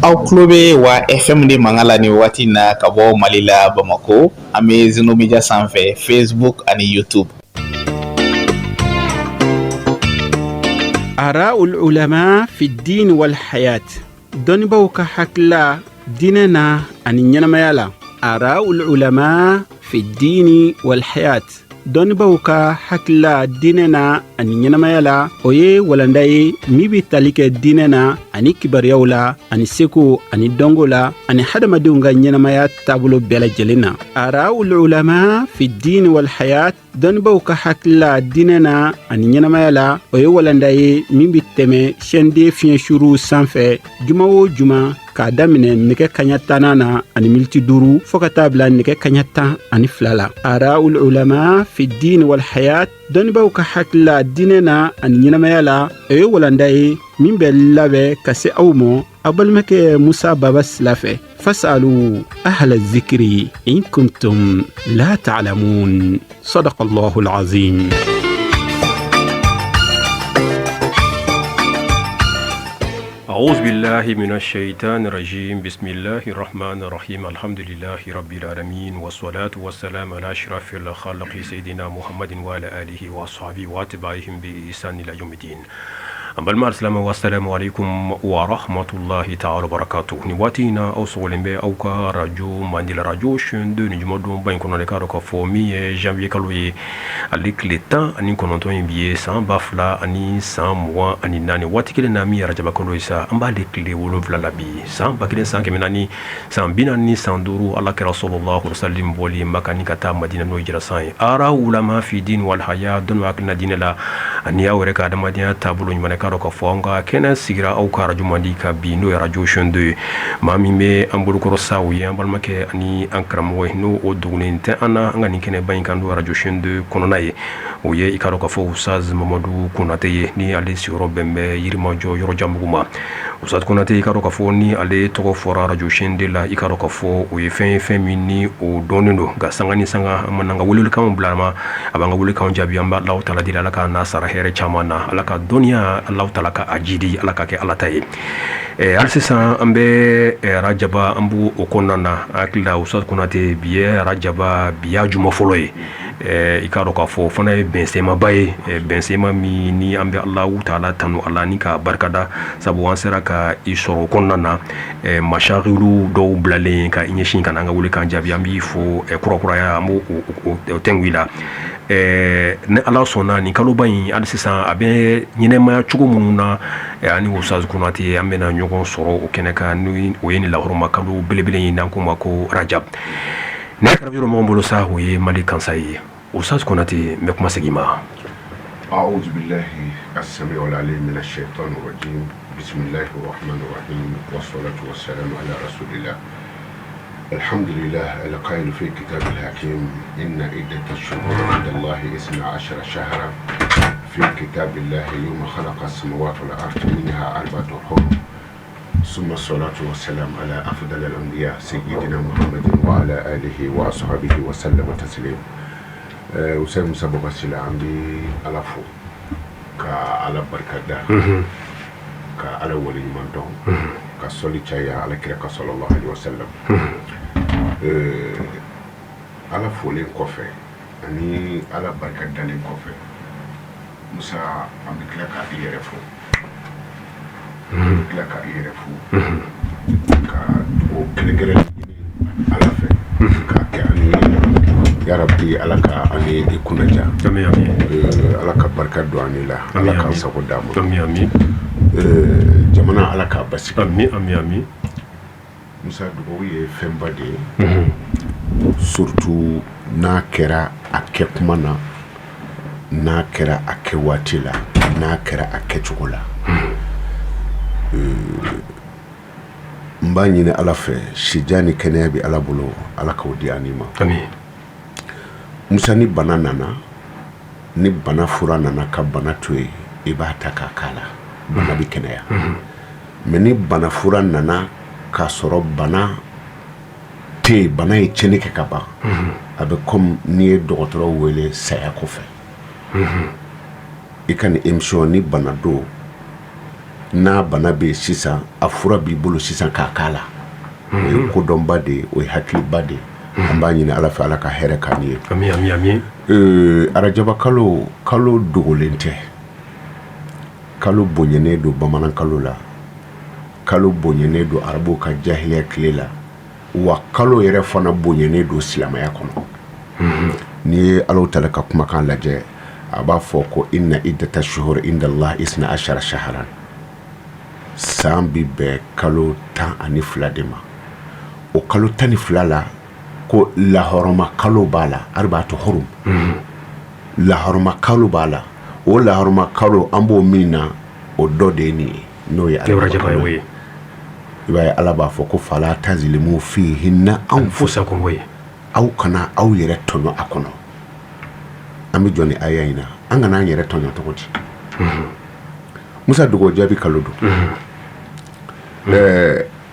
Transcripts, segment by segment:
Aw tulo bɛ wa FM de mankan la nin waati in na ka bɔ Mali la Bamakɔ an bɛ Zeno Media sanfɛ Facebook ani YouTube. Araul ulama fi diin wal hayat dɔnnibaaw ka hakilila diinɛ na ani ɲɛnamaya la araul ulama fi diini wal hayat dɔnnibaaw ka hakilila diinɛ na ani ɲɛnamaya la o ye walanda ye min bɛ tali kɛ diinɛ na ani kibaruyaw la ani seko ani dɔnko la ani hadamadenw ka ɲɛnamaya taabolo bɛɛ lajɛlen na araul ulama fi diini wal hayat dɔnnibaaw ka hakilila diinɛ na ani ɲɛnamaya la o ye walanda ye min bɛ tɛmɛ chaîne 2 fiɲɛ suruw sanfɛ juma o juma k'a daminɛ nɛgɛ kaɲa tannan na ani miniti duuru fɔɔ ka taa bila nɛgɛ kaɲa 12 la araul ulama fi diin wal hayat dɔnnibaaw ka hakilila diinɛ na ani ɲɛnamaya la o ye walanda ye min bɛ labɛn ka se aw mɔ aw balimakɛ musa baba sila fɛ fasalu ahla zikiri in kuntum la ta'lamun sadaqa allahu alazim أعوذ بالله من الشيطان الرجيم بسم الله الرحمن الرحيم الحمد لله رب العالمين والصلاة والسلام على أشرف الخلق سيدنا محمد وعلى آله وصحبه وأتباعهم بإحسان إلى يوم الدين An balima alisilamɛw assalamu alaikum wa rahmatullahi ta'ala wa barakatuh nin waati in na aw sɔgɔlen bɛ aw ka radio mandi la radio chaîne 2 nin jumadonba in kɔnɔ i k'a dɔn k'a fɔ min ye janvier kalo ye ale tile 19 ye bi ye san 2024 waati kelen na min ye arajaba kalo ye sa an b'ale tile 7 la bi san 1400 san 45 ala kira sallallahu alaihi wasallam bɔli Maka ni ka taa Madina n'o ye hijira san ye ara ulama fi din wal haya dɔnni hakilina diinɛ la ani aw yɛrɛ ka adamadenya taabolo ɲuman k'a dɔn k'a fɔ an ka kɛnɛ sigira aw ka arajo mandi kan bi n'o ye arajo chaîne 2 ye maa min bɛ an bolokɔrɔ sa o ye an balimakɛ ani an karamɔgɔ ye n'o o dogolen tɛ an na an ka nin kɛnɛba in kan n'o arajo chaîne 2 kɔnɔna ye o ye i k'a dɔn k'a fɔ Ustaz Mamadu Konate ye ni ale sigiyɔrɔ bɛn bɛ Yirimajɔ Yɔrɔjanbugu ma Ustaz Konate i k'a dɔn k'a fɔ ni ale tɔgɔ fɔra arajo chaîne 2 la i k'a dɔn k'a fɔ o ye fɛn ye fɛn min ni o dɔnnen don nka sanga ni sanga an mana an ka welelikanw bila a ma a b'an ka welekanw jaabi an bɛ Alahu taala deli Ala k'a n'a sara hɛrɛ caman na Ala ka dɔnniya Alahu taala ka a jidi Ala ka kɛ Ala ta ye hali sisan an bɛ arajaba an b'o o kɔnɔna na an hakili la Ustaz Konate bi ye arajaba bi y'a juma fɔlɔ ye I k'a dɔn k'a fɔ o fana ye bɛnsenmaba ye bɛnsenma min ni an bɛ Alahu taala tanu a la ni k'a barikada sabu an sera ka i sɔrɔ o kɔnɔna na masakilu dɔw bilalen ka i ɲɛsin ka na an ka welekan jaabi an b'i fo kurakuraya an b'o tɛnku i la ni Ala sɔnna nin kaloba in hali sisan a bɛ ɲɛnɛmaya cogo minnu na ani Ustaz Konate an bɛna ɲɔgɔn sɔrɔ o kɛnɛ kan ni o ye nin lahɔrɔma kalo belebele in n'an k'o ma ko rajab Ne kɛra yɔrɔ mɔgɔ bolo sa o ye mali kansa ye Ustaz Konate n bɛ kuma segin ma أعوذ بالله السميع العليم من الشيطان الرجيم بسم الله الرحمن الرحيم والصلاة والسلام على رسول الله الحمد لله القائل في كتاب الحكيم إن عدة الشهور عند الله 12 شهرا في كتاب الله يوم خلق السماوات والأرض منها أربعة حرم ثم الصلاة والسلام على أفضل الأنبياء سيدنا محمد وعلى آله وأصحابه وسلم تسليما Ustaz Musa Baba Sila an bɛ Ala fo ka Ala barika da ka Ala waleɲuman dɔn ka sɔli caya Ala kira kan sallallahu alaihi wasallam Ala folen kɔfɛ ani Ala barika dalen kɔfɛ Musa an bɛ tila ka i yɛrɛ fo an bɛ tila ka i yɛrɛ fo ka dugawu kɛrɛnkɛrɛn ɲini Ala fɛ k'a kɛ an ye yarabi Ala ka an ni i kunnaja Ala ka barika don an la Ala k'an sago d'an ma jamana Ala k'a basigi ami Musa dugawu ye fɛnba de ye surtout n'a kɛra a kɛ kuma na n'a kɛra a kɛ waati la n'a kɛra a kɛcogo la n b'a ɲini Ala fɛ sijan ni kɛnɛya bɛ Ala bolo Ala k'o di an ma Musa ni bana nana ni bana fura nana ka bana to yen i b'a ta k'a k'a la bana bɛ kɛnɛya mais ni bana fura nana k'a sɔrɔ bana tɛ yen bana ye tiɲɛni kɛ ka ban a bɛ comme n'i ye dɔgɔtɔrɔ wele saya kɔfɛ i ka nin émission ni bana don N'a bana bɛ yen sisan, a fura b'i bolo sisan k'a k'a la. O ye kodɔnba de ye, o ye hakiliba de ye. An b'a ɲini Ala fɛ, Ala ka hɛrɛ k'an ye. Ami, ami, ami. Arajaba kalo, kalo dogolen tɛ. Kalo bonyanen don bamanan kalo la. Kalo bonyanen don arabuw ka jahiliya tile la. Wa kalo yɛrɛ fana bonyanen don silamɛya kɔnɔ. N'i ye Alahu taala ka kumakan lajɛ, a b'a fɔ ko inna iddata shuhur inda Allah isna ashara shaharan. San bi bɛn kalo 12 de ma. O kalo 12 la, ko lahɔrɔma kalo b'a la, arba'atu hurum. Lahɔrɔma kalo b'a la. O lahɔrɔma kalo an b'o min na, o dɔ de ye nin ye, n'o ye arajaba ye. I b'a ye Ala b'a fɔ ko fala tazlimu fihinna anfusakum. Aw kana aw yɛrɛ tɔɲɔ a kɔnɔ. An bɛ jɔ ni aya in na, an kana an yɛrɛ tɔɲɔ cogo di? Musa, dugawu jaabi kalo don.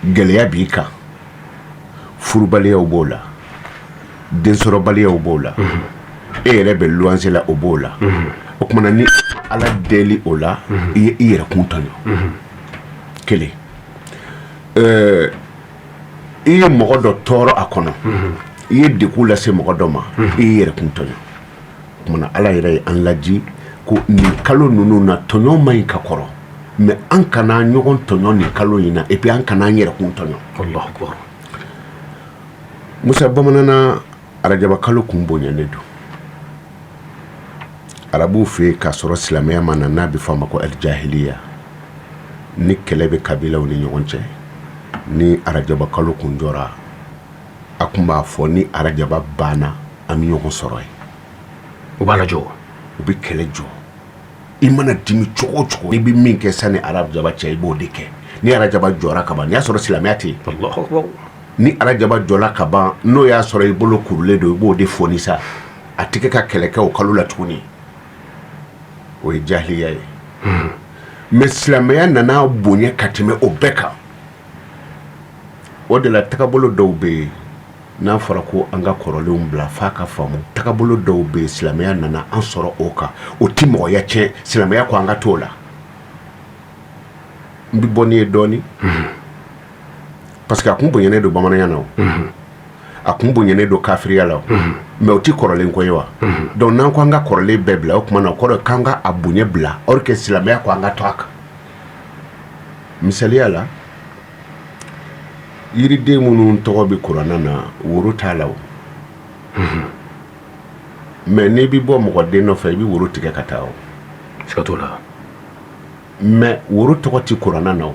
Gɛlɛya b'i kan, furubaliyaw b'o la, densɔrɔbaliyaw b'o la, e yɛrɛ bɛ luwanse la, o b'o la. O tuma na, ni Ala deli o la, i ye i yɛrɛ kun tɔɲɔ. Kelen, i ye mɔgɔ dɔ tɔɔrɔ a kɔnɔ, i ye degun lase mɔgɔ dɔ ma, i y'i yɛrɛ kun tɔɲɔ. O tuma na, Ala yɛrɛ ye an laji ko nin kalo ninnu na, tɔɲɔ man ɲi ka kɔrɔ, mais an kana ɲɔgɔn tɔɲɔ nin kalo in na, et puis an kana an yɛrɛ kun tɔɲɔ. Allahu akbar. Musa, bamananna arajaba kalo kun bonyanen don arabuw fɛ yen k'a sɔrɔ silamɛya ma na, n'a bɛ fɔ a ma ko alijahiliya. Ni kɛlɛ bɛ kabilaw ni ɲɔgɔn cɛ, ni arajaba kalo kun jɔra, a kun b'a fɔ ni arajaba banna, an bɛ ɲɔgɔn sɔrɔ yen. U b'a lajɔ. U bɛ kɛlɛ jɔ. I mana dimi cogo o cogo, i bɛ min kɛ sani arajaba cɛ, i b'o de kɛ. Ni arajaba jɔra ka ban, n'i y'a sɔrɔ silamɛya tɛ yen, Allahu akbar. Ni arajaba jɔla ka ban, n'o y'a sɔrɔ i bolo kurulen don, i b'o de foni sa. A tɛ kɛ ka kɛlɛ kɛ o kalo la tuguni. O ye jahiliya ye. Mais silamɛya nana bonya ka tɛmɛ o bɛɛ kan. O de la, tagabolo dɔw bɛ yen, n'a fɔra ko an ka kɔrɔlenw bila, f'a ka faamu, tagabolo dɔw bɛ yen, silamɛya nana an sɔrɔ o kan, o tɛ mɔgɔya tiɲɛ. Silamɛya ko an ka t'o la. N bɛ bɔ n'i ye dɔɔnin, parce que a kun bonyanen don bamananya na, o a kun bonyanen don kafiriya la, mais o tɛ kɔrɔlen ko ye wa? Donc n'an ko an ka kɔrɔlen bɛɛ bila, o tuma na, o kɔrɔ ye k'an ka a bonya bila, or que silamɛya ko an ka to a kan. Misaliya la, yiriden minnu tɔgɔ bɛ kuranna na, woro t'a la o. Mais n'i bɛ bɔ mɔgɔ den nɔfɛ, i bɛ woro tigɛ ka taa o. Siga t'o la. Mais woro tɔgɔ tɛ kuranna na o.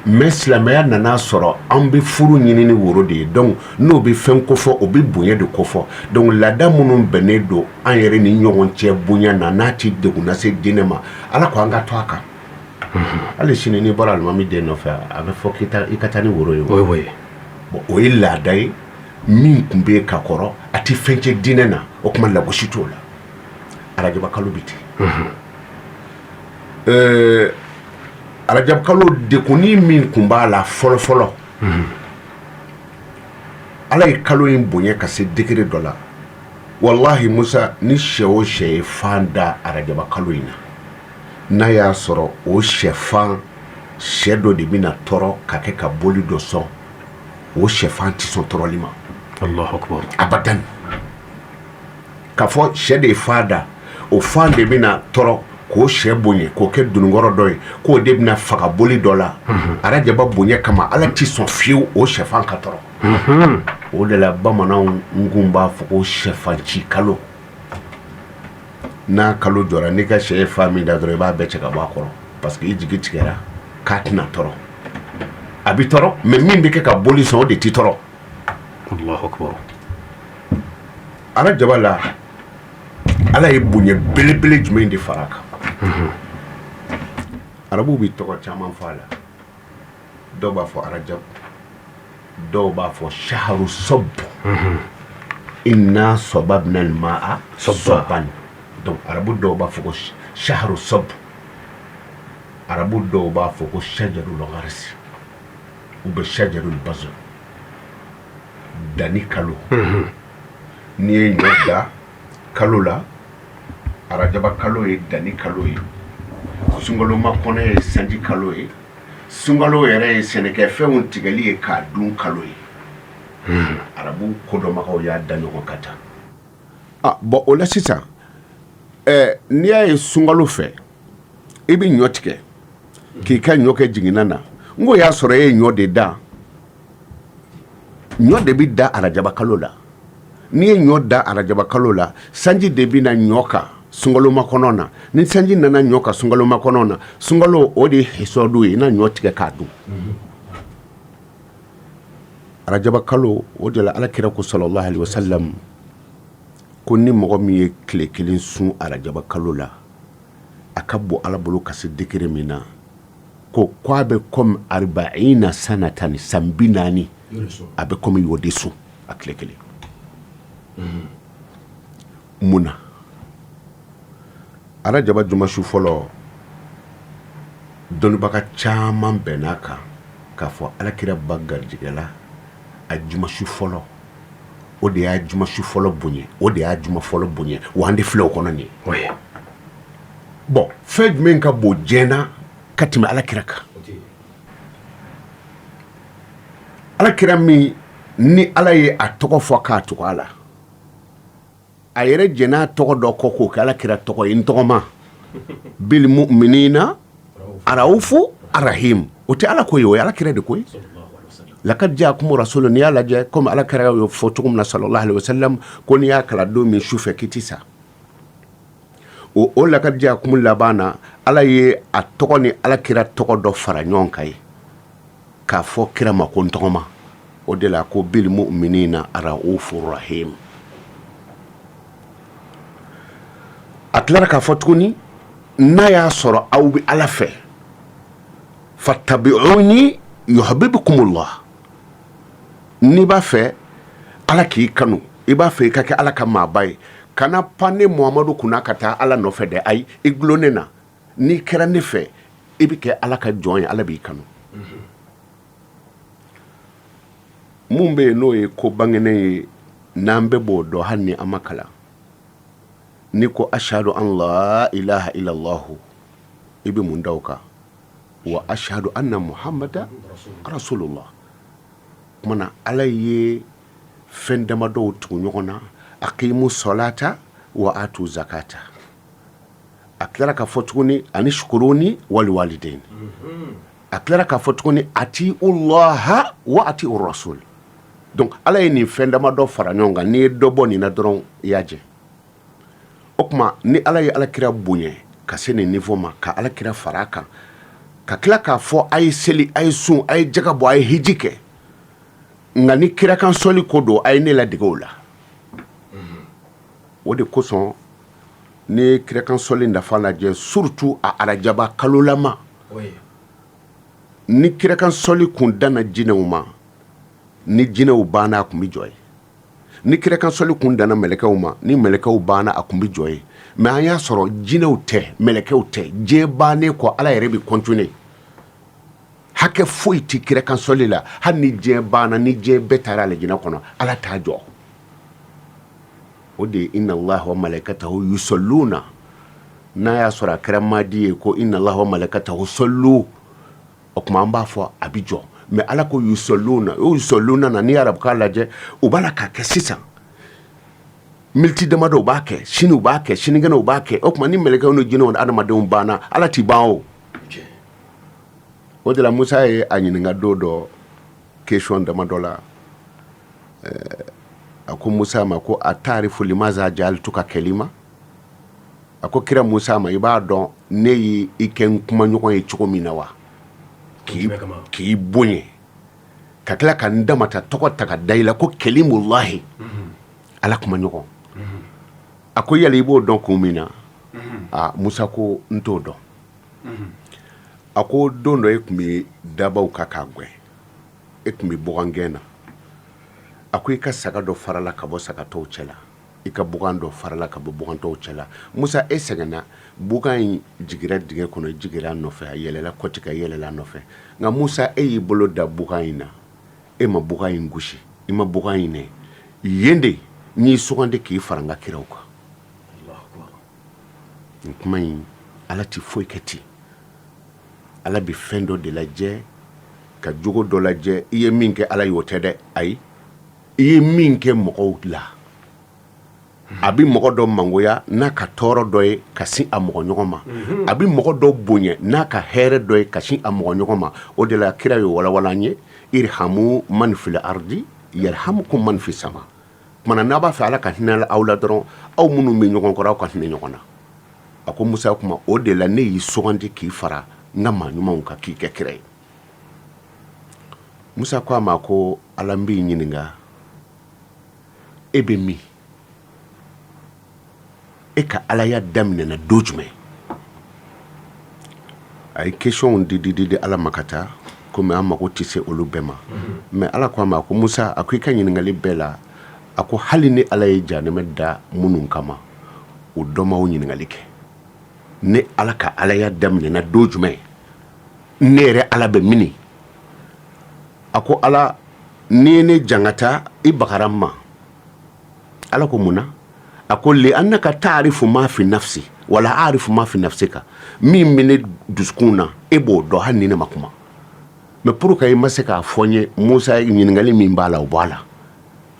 Mais silamɛya nana sɔrɔ an bɛ furu ɲini ni woro de ye. Donc n'o bɛ fɛn kofɔ, o bɛ bonya de kofɔ. Donc laada minnu bɛnnen don an yɛrɛ ni ɲɔgɔn cɛ bonya na, n'a tɛ degun lase diinɛ ma, Ala ko an ka to a kan. Hali sini, n'i bɔra alimami den nɔfɛ, a bɛ fɔ k'i ka taa ni woro ye. Bon, o ye laada ye min tun bɛ yen ka kɔrɔ, a tɛ fɛn cɛ diinɛ na, o tuma lagosi t'o la. Arajaba kalo bɛ ten. Arajaba kalo degunni min tun b'a la fɔlɔ fɔlɔ, Ala ye kalo in bonya ka se degré dɔ la. Walahi Musa, ni sɛ o sɛ ye fan da arajaba kalo in na, n'a y'a sɔrɔ o sɛfan, sɛ dɔ de bɛna tɔrɔ ka kɛ ka boli dɔ sɔn, o sɛfan tɛ sɔn tɔrɔli ma. Allahu akbar. Abadan. K'a fɔ sɛ de ye fan da, o fan de bɛna tɔrɔ k'o sɛ bonya k'o kɛ dununkɔrɔ dɔ ye, k'o de bɛna faga boli dɔ la arajaba bonya kama, Ala tɛ sɔn fiyewu o sɛfan ka tɔrɔ. O de la bamananw kun b'a fɔ ko sɛfan ci kalo. N'a kalo jɔra, n'i ka sɛ ye fan min da dɔrɔn, i b'a bɛɛ cɛ ka bɔ a kɔrɔ, parce que i jigi tigɛra k'a tɛna tɔrɔ. A bɛ tɔrɔ, mais min bɛ kɛ ka boli sɔn, o de tɛ tɔrɔ. Allahu akbar. Arajaba la, Ala ye bonya belebele jumɛn de fara a kan? Arabuw bɛ tɔgɔ caman fɔ a la. Dɔw b'a fɔ arajab, dɔw b'a fɔ shaharu sɔb, inna sababna al-ma'a sabban. Donc arabu dɔw b'a fɔ ko shaharu sɔb, arabu dɔw b'a fɔ ko shajarul gharsi ou bien shajarul bazr, danni kalo. N'i ye ɲɔ da kalo la, arajaba kalo ye danni kalo ye. Sunkalomakɔnɔ ye sanji kalo ye. Sunkalo yɛrɛ ye sɛnɛkɛfɛnw tigɛli ye k'a dun kalo ye. Arabu kodɔnbagaw y'a da ɲɔgɔn kan tan. Ah bon, o la sisan, n'i y'a ye sunkalo fɛ i bɛ ɲɔ tigɛ k'i ka ɲɔ kɛ jiginna na, n ko y'a sɔrɔ e ye ɲɔ de dan. Ɲɔ de bɛ dan arajaba kalo la. N'i ye ɲɔ dan arajaba kalo la, sanji de bɛ na ɲɔ kan sunkalomakɔnɔ na. Ni sanji nana ɲɔ kan sunkalomakɔnɔ na, sunkalo o de ye hisɔdu ye, i na ɲɔ tigɛ k'a dun. Arajaba kalo o de la, Ala kira ko sallallahu alaihi wasallam ko ni mɔgɔ min ye tile kelen sun arajaba kalo la, a ka bon Ala bolo ka se degré min na, ko a bɛ comme arbaina sanatan, san 40, a bɛ comme y'o de sun a tile kelen. Mun na arajaba jumasu fɔlɔ, dɔnnibaga caman bɛnn'a kan k'a fɔ Ala kira ba garijɛgɛla a jumasu fɔlɔ, o de y'a jumasu fɔlɔ bonya, o de y'a juma fɔlɔ bonya, wa an de filɛ o kɔnɔ nin ye. Bon, fɛn jumɛn ka bon diɲɛ na ka tɛmɛ Ala kira kan? Ala kira min ni Ala ye a tɔgɔ fɔ k'a tugu a la, a yɛrɛ jɛn'a tɔgɔ dɔ kɔ k'o kɛ Ala kira tɔgɔ ye, n tɔgɔma bil muminina araufu arahim. O tɛ Ala ko ye, o ye Ala kira de ko ye. Lakad jaakum rasulun, n'i y'a lajɛ komi Ala kira y'o fɔ cogo min na sallallahu alaihi wasallam, ko n'i y'a kalan don min su fɛ k'i tɛ sa, o lakad jaakum laban na, Ala ye a tɔgɔ ni Ala kira tɔgɔ dɔ fara ɲɔgɔn kan ye k'a fɔ kira ma ko n tɔgɔma. O de la ko bil muminina araufu rahim. A tilara k'a fɔ tuguni, n'a y'a sɔrɔ aw bɛ Ala fɛ, fattabi'uni yuhibbukumullah. N'i b'a fɛ Ala k'i kanu, i b'a fɛ i ka kɛ Ala ka maaba ye, kana pan ne Muhamadu kunna ka taa Ala nɔfɛ dɛ. Ayi, i dulon ne na. N'i kɛra ne fɛ, i bɛ kɛ Ala ka jɔn ye, Ala b'i kanu. Mun bɛ yen n'o ye ko bangenen ye, n'an bɛɛ b'o dɔn hali ni an ma kalan, n'i ko ashadu an la ilaha illallahu, i bɛ mun da o kan? Wa ashadu anna muhammada rasulullah. Tuma na Ala ye fɛn damadɔw tugu ɲɔgɔn na: aqimu salata wa atu zakata. A tilara k'a fɔ tuguni ani shukuruni wali walidain. A tilara k'a fɔ tuguni atiu llaha wa atiu rasul. Donc Ala ye nin fɛn damadɔ fara ɲɔgɔn kan. N'i ye dɔ bɔ nin na dɔrɔn, i y'a jɛ. O tuma ni Ala ye Ala kira bonya ka se nin niveau ma, ka Ala kira fara a kan, ka tila k'a fɔ a ye seli, a ye sun, a ye jaga bɔ, a ye hiji kɛ, nka ni kirakan sɔli ko don, a ye ne ladege o la. O de kosɔn ne ye kirakan sɔli nafa lajɛ, surtout a arajaba kalolama. Ni kirakan sɔli kun danna jinɛw ma, ni jinɛw banna, a kun bɛ jɔ ye. Ni kirakan sɔli kun danna mɛlɛkɛw ma, ni mɛlɛkɛw banna, a kun bɛ jɔ ye. Mais an y'a sɔrɔ jinɛw tɛ, mɛlɛkɛw tɛ, diɲɛ bannen kɔ, Ala yɛrɛ bɛ continuer. Hakɛ foyi tɛ kirakan sɔli la. Hali ni diɲɛ banna, ni diɲɛ bɛɛ taara alijinɛ kɔnɔ, Ala t'a jɔ. O de ye inna allaha wa malaikatahu yusalluna. N'a y'a sɔrɔ a kɛra madi ye ko inna allaha wa malaikatahu sallu, o tuma an b'a fɔ a bɛ jɔ. Mais Ala ko yusalluna, o yusalluna na, n'i ye arabukan lajɛ, u b'a la k'a kɛ sisan miniti damadɔ, u b'a kɛ sini, u b'a kɛ sinikɛnɛ, u b'a kɛ. O tuma ni mɛlɛkɛw ni jinɛw ni adamadenw banna, Ala t'i ban. O de la Musa ye a ɲininka don dɔ question damadɔ la. A ko Musa ma ko atarifu limaza jaaltuka kalima. A ko kira Musa ma, i b'a dɔn ne ye i kɛ n kumaɲɔgɔn ye cogo min na wa? K'i bonya, ka tila ka n damata tɔgɔ ta ka da i la ko kalimulahi, Ala kumaɲɔgɔn. A ko yala i b'o dɔn kun min na? Aa, Musa ko n t'o dɔn. A ko don dɔ e tun bɛ dabaw kan k'a gɛn, e tun bɛ bagan gɛn na. A ko i ka saga dɔ farala ka bɔ saga tɔw cɛ la, i ka bagan dɔ farala ka bɔ bagan tɔw cɛ la. Musa, e sɛgɛnna, bagan in jigira dingɛ kɔnɔ, jigira a nɔfɛ, a yɛlɛla kɔti kan, yɛlɛla a nɔfɛ. Nka Musa, e y'i bolo da bagan in na, e ma bagan in gosi, i ma bagan in nɛ. Yen de n y'i sugandi k'i fara n ka kiraw kan. Nin kuma in, Ala tɛ foyi kɛ ten. Ala bɛ fɛn dɔ de lajɛ ka jogo dɔ lajɛ. I ye min kɛ Ala ye, o tɛ dɛ. Ayi, i ye min kɛ mɔgɔw la, a bɛ mɔgɔ dɔ mangoya n'a ka tɔɔrɔ dɔ ye ka sin a mɔgɔ ɲɔgɔn ma, a bɛ mɔgɔ dɔ bonya n'a ka hɛrɛ dɔ ye ka sin a mɔgɔ ɲɔgɔn ma. O de la kira y'o walawala an ye: irhamu man fil ardi yarhamukum man fi sama. Kumana n'a b'a fɛ Ala ka hinɛ aw la dɔrɔn, aw minnu bɛ ɲɔgɔn kɔrɔ, aw ka hinɛ ɲɔgɔn na. A ko Musa, kuma o de la ne y'i sugandi k'i fara n ka maa ɲumanw kan, k'i kɛ kira ye. Musa ko a ma ko Ala, n b'i ɲininka, e bɛ min? E ka alaya daminɛna don jumɛn? A ye questionw di di di Ala ma ka taa, komi an mago tɛ se olu bɛɛ ma. Mais Ala ko a ma ko Musa, a ko i ka ɲininkali bɛɛ la, a ko hali ni Ala ye janɛmɛ da minnu kama, o dɔ ma o ɲininkali kɛ. Ne Ala ka alaya daminɛna don jumɛn? Ne yɛrɛ Ala bɛ mini? A ko Ala, n'i ye ne jangata, i bagara n ma. Ala ko mun na? A ko li annaka taarifu ma fi nafsi wala arifu ma fi nafsika. Min bɛ ne dusukun na, e b'o dɔn hali ni ne ma kuma. Mais pourquoi i ma se k'a fɔ n ye? Musa, ɲininkali min b'a la, o b'a la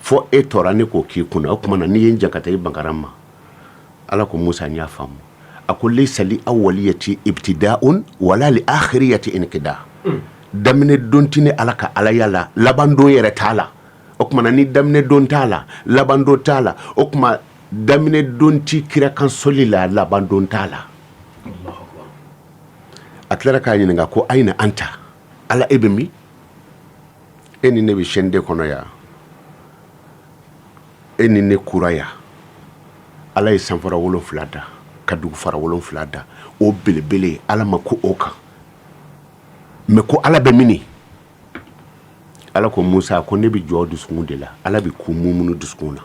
fɔ e tɔɔra ne k'o k'i kunna. O tuma na n'i ye n jangata, i bagara n ma. Ala ko Musa, n y'a faamu. A ko laysa li awwaliyati ibtidaun wala li akhiriyati inqida. Daminɛ don tɛ ne Ala ka alaya la, laban don yɛrɛ t'a la. O tuma na ni daminɛ don t'a la, laban don t'a la, o tuma daminɛ don tɛ kira kan sɔli la, laban don t'a la. A tilara k'a ɲininka ko ayina anta? Ala, e bɛ min? E ni ne bɛ chaîne de kɔnɔ yan, e ni ne kura yan. Ala ye sanfara 7 da ka dugu fara 7 da, o belebele Ala ma ko o kan. Mais ko Ala bɛ mini? Ala ko Musa, ko ne bɛ jɔ dusukun de la. Ala bɛ ko mumunu dusukun na.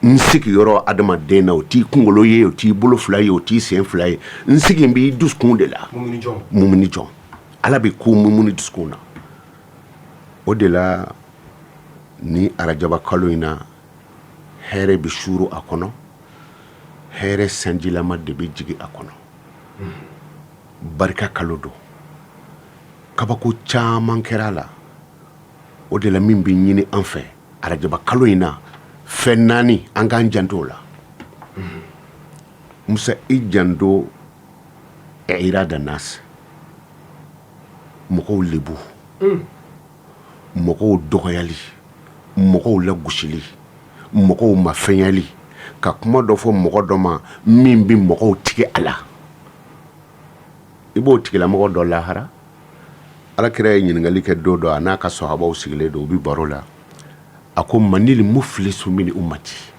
N sigiyɔrɔ adamaden na, o t'i kunkolo ye, o t'i bolo fila ye, o t'i sen fila ye. N sigi b'i dusukun de la. Mumuni jɔn, Ala bɛ ko mumuni dusukun na. O de la ni arajaba kalo in na, hɛrɛ bɛ suuru a kɔnɔ, hɛrɛ sanjilama de bɛ jigin a kɔnɔ. Barika kalo don, kabako caman kɛra a la. O de la min bɛ ɲini an fɛ arajaba kalo in na, fɛn naani, an k'an janto o la. Musa, i janto irada nas, mɔgɔw lebu, mɔgɔw dɔgɔyali, mɔgɔw lagosili, mɔgɔw mafɛnyali, ka kuma dɔ fɔ mɔgɔ dɔ ma min bɛ mɔgɔw tigɛ a la, i b'o tigilamɔgɔ dɔn lahara. Ala kira ye ɲininkali kɛ don dɔ, a n'a ka sɔhabaw sigilen don, u bɛ baro la. A ko manil muflisu min umati?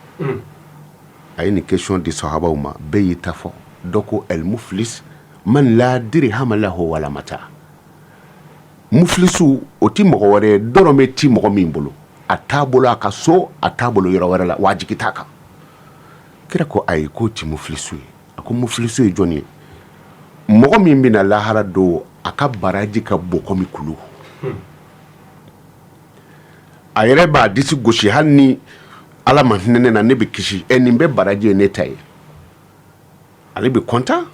A ye nin question di sɔhabaw ma, bɛɛ y'i ta fɔ. Dɔ ko el muflis man la dirhama lahu wala mata. Muflisu, o ti mɔgɔ wɛrɛ ye, dɔrɔmɛ ti mɔgɔ min bolo, a t'a bolo a ka so, a t'a bolo yɔrɔ wɛrɛ la, wa a jigi t'a kan. Kira ko ayi, k'o ti muflisu ye. A ko muflisu ye jɔn ye? Mɔgɔ min bɛna lahara don, a ka baraji ka bon komi kulu, a yɛrɛ b'a disi gosi, hali ni Ala ma hinɛ ne na, ne bɛ kisi, ɛ nin bɛɛ baraji ye ne ta ye. Ale bɛ content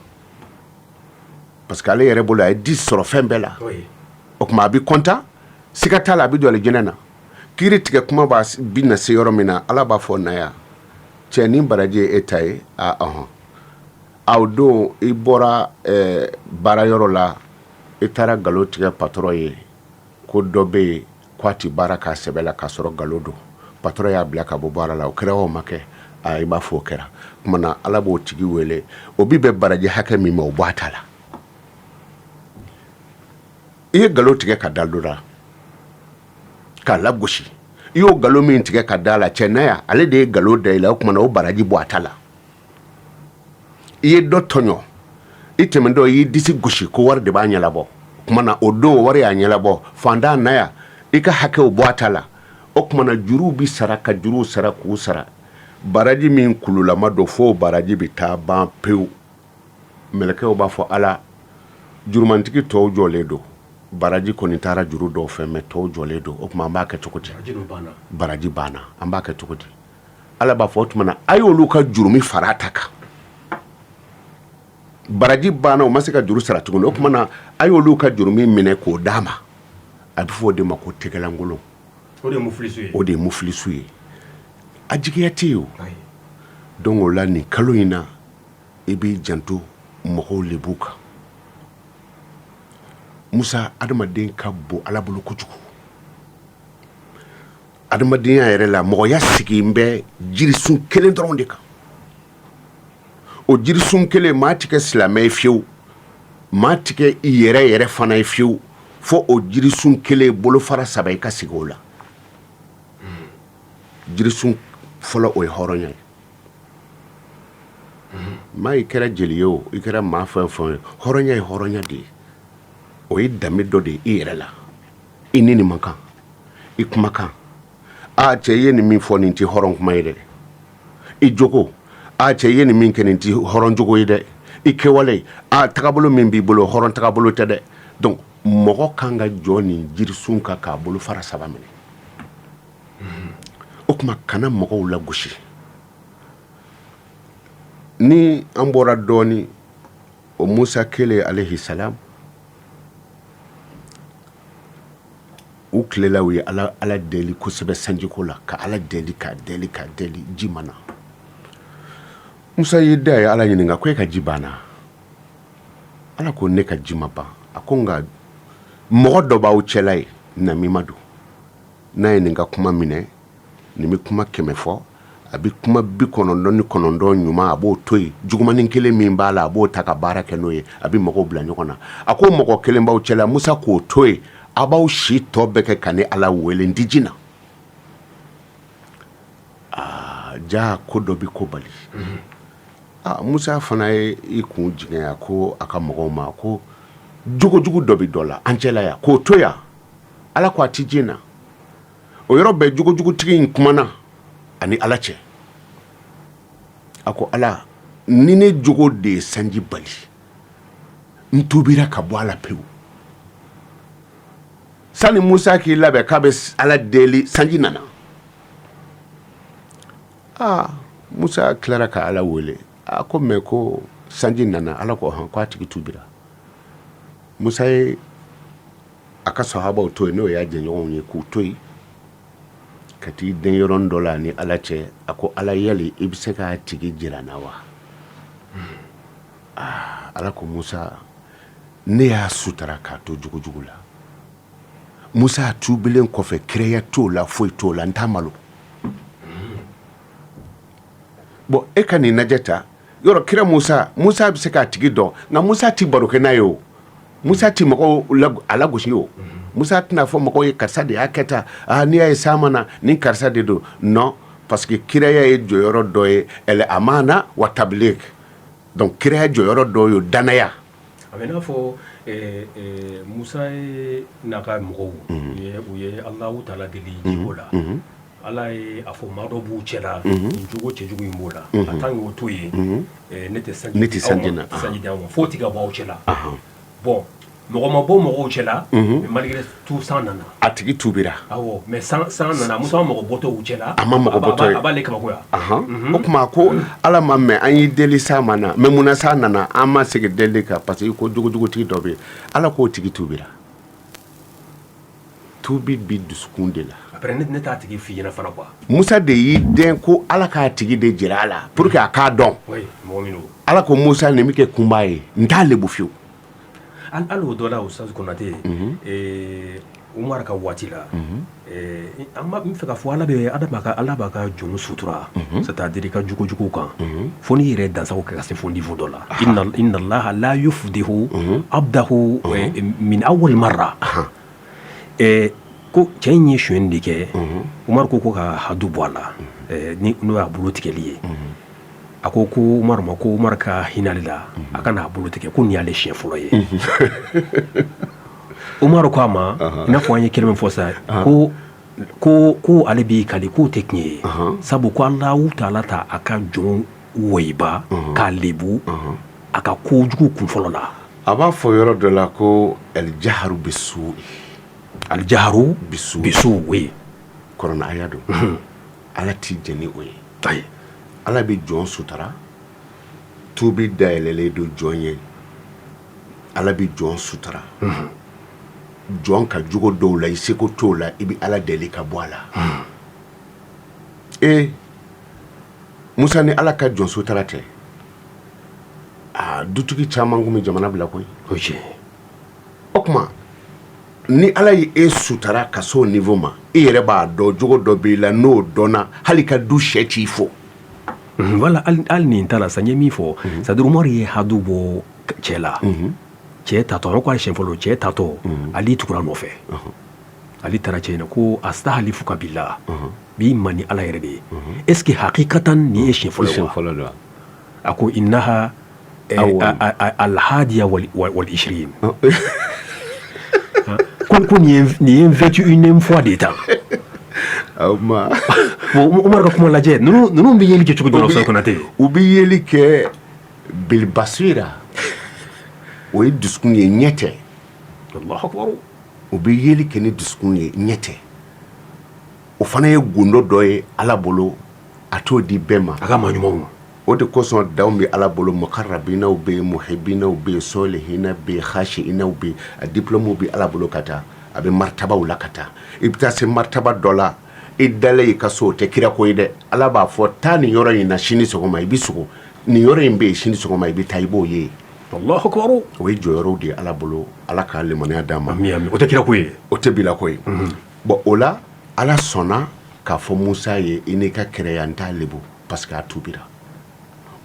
parce que ale yɛrɛ bolo, a ye di sɔrɔ fɛn bɛɛ la. O tuma a bɛ content, siga t'a la, a bɛ don alijinɛ na. Kiiri tigɛ kuma b'a bi na se yɔrɔ min na, Ala b'a fɔ na yan, cɛ, nin baraji ye e ta ye. A ɔhɔn, aw don i bɔra baarayɔrɔ la, i taara nkalon tigɛ patron ye ko dɔ bɛ yen ko a tɛ baara k'a sɛbɛ la, k'a sɔrɔ nkalon don. Patron y'a bila ka bɔ baara la. O kɛra o ma kɛ? A i b'a fɔ o kɛra. Tuma na Ala b'o tigi wele, o bi bɛn baraji hakɛ min ma, o bɔ a ta la. I ye nkalon tigɛ ka da dɔ la k'a lagosi, i y'o nkalon min tigɛ ka da la, cɛ na yan, ale de ye nkalon da i la, o tuma na o baraji bɔ a ta la. I ye dɔ tɔɲɔ, i tɛmɛntɔ i y'i disi gosi ko wari de b'a ɲɛnabɔ, o tuma na o don wari y'a ɲɛnabɔ. Fantan na yan, i ka hakɛw bɔ a ta la. O tuma na juruw bi sara, ka juruw sara k'u sara, baraji min kululama don, fo baraji bɛ taa ban pewu. Mɛlɛkɛw b'a fɔ Ala, jurumantigi tɔw jɔlen don, baraji kɔni taara juru dɔw fɛ, mais tɔw jɔlen don, o tuma an b'a kɛ cogo di? Baraji banna, an b'a kɛ cogo di? Ala b'a fɔ o tuma na a y'olu ka jurumi fara a ta kan. Baraji banna, o ma se ka juru sara tuguni. O tuma na, a y'olu ka juru min minɛ k'o d'a ma, a bɛ fɔ o de ma ko tɛgɛlankolon. O de ye mufilisu ye. O de ye mufilisu ye. A jigiya tɛ yen o. Donc o la, nin kalo in na, i b'i janto mɔgɔw lebu kan. Musa, adamaden ka bon Ala bolo kojugu. Adamadenya yɛrɛ la, mɔgɔya sigilen bɛ jirisun kelen dɔrɔn de kan. O jirisun kelen, maa tɛ kɛ silamɛ ye fiyewu, maa tɛ kɛ i yɛrɛ yɛrɛ fana ye fiyewu, fo o jirisun kelen bolofara saba i ka sigi o la. Jirisun fɔlɔ, o ye hɔrɔnya ye. Maa, i kɛra jeli ye o, i kɛra maa fɛn fɛn ye, hɔrɔnya ye hɔrɔnya de ye. O ye danbe dɔ de ye i yɛrɛ la, i ni nin man kan, i kumakan, a cɛ, i ye nin min fɔ, nin tɛ hɔrɔn kuma ye dɛ. I jogo, a cɛ, i ye nin min kɛ, nin tɛ hɔrɔn jogo ye dɛ. I kɛwale, a tagabolo min b'i bolo, hɔrɔn tagabolo tɛ dɛ. Donc mɔgɔ kan ka jɔ nin jirisun kan k'a bolo fara saba minɛ. O tuma, kana mɔgɔw lagosi. Ni an bɔra dɔɔnin, o Musa kelen alayhi salam, u tilela, u ye Ala deli kosɛbɛ sanjiko la, ka Ala deli, k'a deli, k'a deli, ji ma na. Musa y'i da ye Ala ɲininka ko e ka ji banna? Ala ko ne ka ji ma ban. A ko nka mɔgɔ dɔ b'aw cɛla ye, namima don. N'a ye nin ka kuma minɛ, nin bɛ kuma 100 fɔ, a bɛ kuma 99 ɲuman, a b'o to yen, jugumanin kelen min b'a la, a b'o ta ka baara kɛ n'o ye, a bɛ mɔgɔw bila ɲɔgɔn na. A ko mɔgɔ kelen b'aw cɛla, Musa k'o to yen, a b'aw si tɔ bɛɛ kɛ ka ne Ala wele, n tɛ ji na. Aa, ja ko dɔ bɛ ko bali. Aa, Musa fana ye i kun jigin, a ko a ka mɔgɔw ma ko jogojugu dɔ bɛ dɔ la an cɛla yan, k'o to yan. Ala ko a tɛ ji na. O yɔrɔ bɛɛ, jogojugutigi in kumana ani Ala cɛ. A ko Ala, ni ne jogo de ye sanji bali, n tubira ka bɔ a la pewu. Sani Musa k'i labɛn k'a bɛ Ala deli, sanji nana. Aa, Musa tilara ka Ala wele. A ko mais ko sanji nana. Ala ko hɔn, ko a tigi tubira. Musa ye a ka sahabaw to yen, n'o y'a jɛɲɔgɔnw ye, k'u to yen ka t'i den yɔrɔ dɔ la ni Ala cɛ. A ko Ala, yali i bɛ se k'a tigi jira n na wa? Aa, Ala ko Musa, ne y'a sutara k'a to jogojugu la. Musa tubilen kɔfɛ, kiraya t'o la, foyi t'o la, n t'a malo. Bon, e ka nin lajɛ ta yɔrɔ, kira Musa, Musa bɛ se k'a tigi dɔn, nka Musa tɛ baro kɛ n'a ye. O Musa tɛ mɔgɔw a lagosi. O Musa tɛna fɔ mɔgɔw ye karisa de y'a kɛ tan, aa, n'i y'a ye san ma na, ni karisa de don. Non, parce que kiraya ye jɔyɔrɔ dɔ ye, el amana wa tabligh. Donc kiraya jɔyɔrɔ dɔ ye danaya. A bɛ n'a fɔ Musa ye n'a ka mɔgɔw, u ye Alahu taala deli jiko la. Ala ye a fɔ maa dɔ b'u cɛla, nin jogo cɛjugu in b'o la, a tant que o to yen, ne tɛ sanji ne tɛ sanji na, sanji d'aw ma f'o tigi ka bɔ aw cɛla. Bon, mɔgɔ ma bɔ mɔgɔw cɛla, mais malgré tout san nana. A tigi tubira. Awɔ, mais san nana, Musa ma mɔgɔ bɔtɔ u cɛla. A ma mɔgɔ bɔtɔ ye. A b'ale kabakoya. O tuma ko Ala ma mɛn, an y'i deli, san ma na, mais munna san nana? An ma segin deli kan parce que ko jogojugutigi dɔ bɛ yen. Ala k'o tigi tubira. Tubi bi dusukun de la. Après ne t'a tigi f'i ɲɛna fana quoi. Musa de y'i den ko Ala k'a tigi de jira a la pour que a k'a dɔn. Oui, mɔgɔ min don. Ala ko Musa, nin bɛ kɛ kunba ye, n t'a lebu fiyewu. Hali o dɔ la, Ustaz Konate, Umar ka waati la, an b'a fɛ k'a fɔ Ala bɛ Ala b'a ka jɔnw sutura, c'est à dire i ka jogojugu kan, fo n'i yɛrɛ dansago kɛ ka se fo niveau dɔ la. Inna Allaha la yufdihu abdahu min awwal marra. Ko cɛ in ye sonyɛni de kɛ, Umaru ko ka hadu bɔ a la, n'o y'a bolo tigɛli ye. A ko ko Umaru ma ko Umaru ka hinɛ ale la, a ka n'a bolo tigɛ, ko nin y'ale siɲɛ fɔlɔ ye. Umaru ko a ma, i n'a fɔ an ye kelen min fɔ sisan, ko ko ko ale b'i kali k'o tɛ tiɲɛ ye, sabu ko Alahu taala ta a ka jɔn wɔyiba k'a lebu a ka kojugu kun fɔlɔ la. A b'a fɔ yɔrɔ dɔ la ko alijaharu bisu. Alijaharu bisu, oui. Kuranɛ aya don. Ala t'i jɛn ni o ye. Ayi. Ala bɛ jɔn sutara. Tubi dayɛlɛlen don jɔn ye. Ala bɛ jɔn sutura. Jɔn ka jogo dɔw la, i seko t'o la, i bɛ Ala deli ka bɔ a la. Ee Musa, ni Ala ka jɔn sutura tɛ, aa, dutigi caman tun bɛ jamana bila koyi. O ye tiɲɛ. O tuma ni Ala ye e sutara ka s'o niveau ma, e yɛrɛ b'a dɔn jogo dɔ b'i la, n'o dɔnna, hali ka du sɛ t'i fo. Voilà, hali nin ta la sa, n ye min fɔ, c'est à dire Umaru ye hadu bɔ cɛ la. Cɛ tatɔ, a ko a siɲɛ fɔlɔ cɛ tatɔ, Ali tugura nɔfɛ. Ali taara cɛ in ko astahlifuka billah, b'i ma ni Ala yɛrɛ de ye, est ce que hakikatan nin ye siɲɛ fɔlɔ ye wa? A ko innaha alhadiya wal ishirin, ko nin ye 21e fois de ye tan. Bon, Umaru ka kuma lajɛ, ninnu bɛ yeli kɛ cogo jumɛn na, Konate? U bɛ yeli kɛ bilbasira, o ye dusukun ye, ɲɛ tɛ. Allahu akbar. U bɛ yeli kɛ ni dusukun ye, ɲɛ tɛ. O fana ye gundo dɔ ye Ala bolo, a t'o di bɛɛ ma. A ka maa ɲumanw. O de kosɔn danw bɛ Ala bolo, mukarabinaw bɛ yen, muhibinaw bɛ yen, solihinaw bɛ yen, khashiinaw bɛ yen. A diplôme bɛ Ala bolo ka taa, a bɛ maritabaw la ka taa. I bɛ taa se maritaba dɔ la, i dalen i ka so, o tɛ kira ko ye dɛ. Ala b'a fɔ taa nin yɔrɔ in na sini sɔgɔma, i bɛ sogo nin yɔrɔ in bɛ yen, sini sɔgɔma i bɛ taa, i b'o ye. Allahu akbar. O ye jɔyɔrɔw de ye Ala bolo. Ala ka limaniya d'an ma. Ami, ami. O tɛ kira ko ye. O tɛ bila ko ye. Bon, o la Ala sɔnna k'a fɔ Musa ye, i n'i ka kɛrɛya, n t'a lebu, parce que a tubira.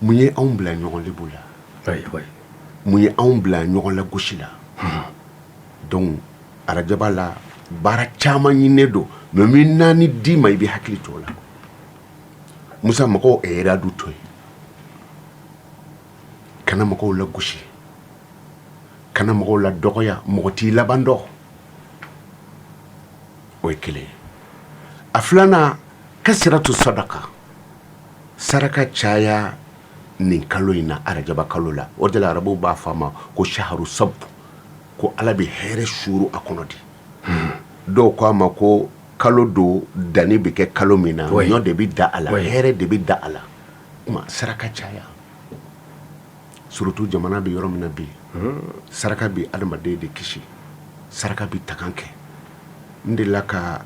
Mun ye anw bila ɲɔgɔn lebu la? Mun ye anw bila ɲɔgɔn la gosi la? Donc arajaba la, baara caman ɲininen don, mais min naani d'i ma, i bɛ hakili to o la. Musa, mɔgɔw iradu to yen, kana mɔgɔw la gosi, kana mɔgɔw la dɔgɔya, mɔgɔ t'i laban dɔn. O ye kelen ye. A filanan, kasiratu sadaka, saraka caya nin kalo in na, arajaba kalo la. O de la arabuw b'a fɔ a ma ko saharu sabu, ko Ala bɛ hɛrɛ suuru a kɔnɔ de. Dɔw ko a ma ko kalo don danni bɛ kɛ kalo min na, ɲɔ de bɛ da a la, hɛrɛ de bɛ da a la. Kuma saraka caya, surtout jamana bɛ yɔrɔ min na bi, saraka bɛ adamaden de kisi, saraka bɛ tagan kɛ. N delila ka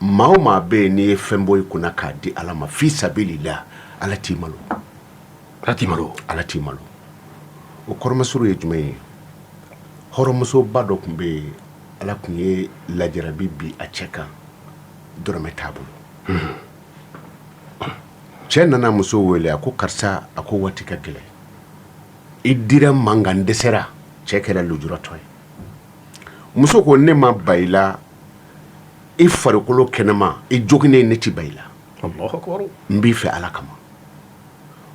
maa o maa bɛ yen, n'i ye fɛn bɔ i kunna k'a di Ala ma fi sabilillah, Ala t'i malo. Ala t'i malo. Ala t'i malo. O kɔrɔmasuru ye jumɛn ye? Hɔrɔnmusoba dɔ tun bɛ yen, Ala tun ye lajarabi bi a cɛ kan, dɔrɔmɛ t'a bolo. Cɛ nana muso wele, a ko karisa, a ko waati ka gɛlɛn, i dira n ma nka n dɛsɛra. Cɛ kɛra lujuratɔ ye. Muso ko ne ma ban i la, i farikolo kɛnɛma, i joginnen, ne ti ban i la, n b'i fɛ Ala kama.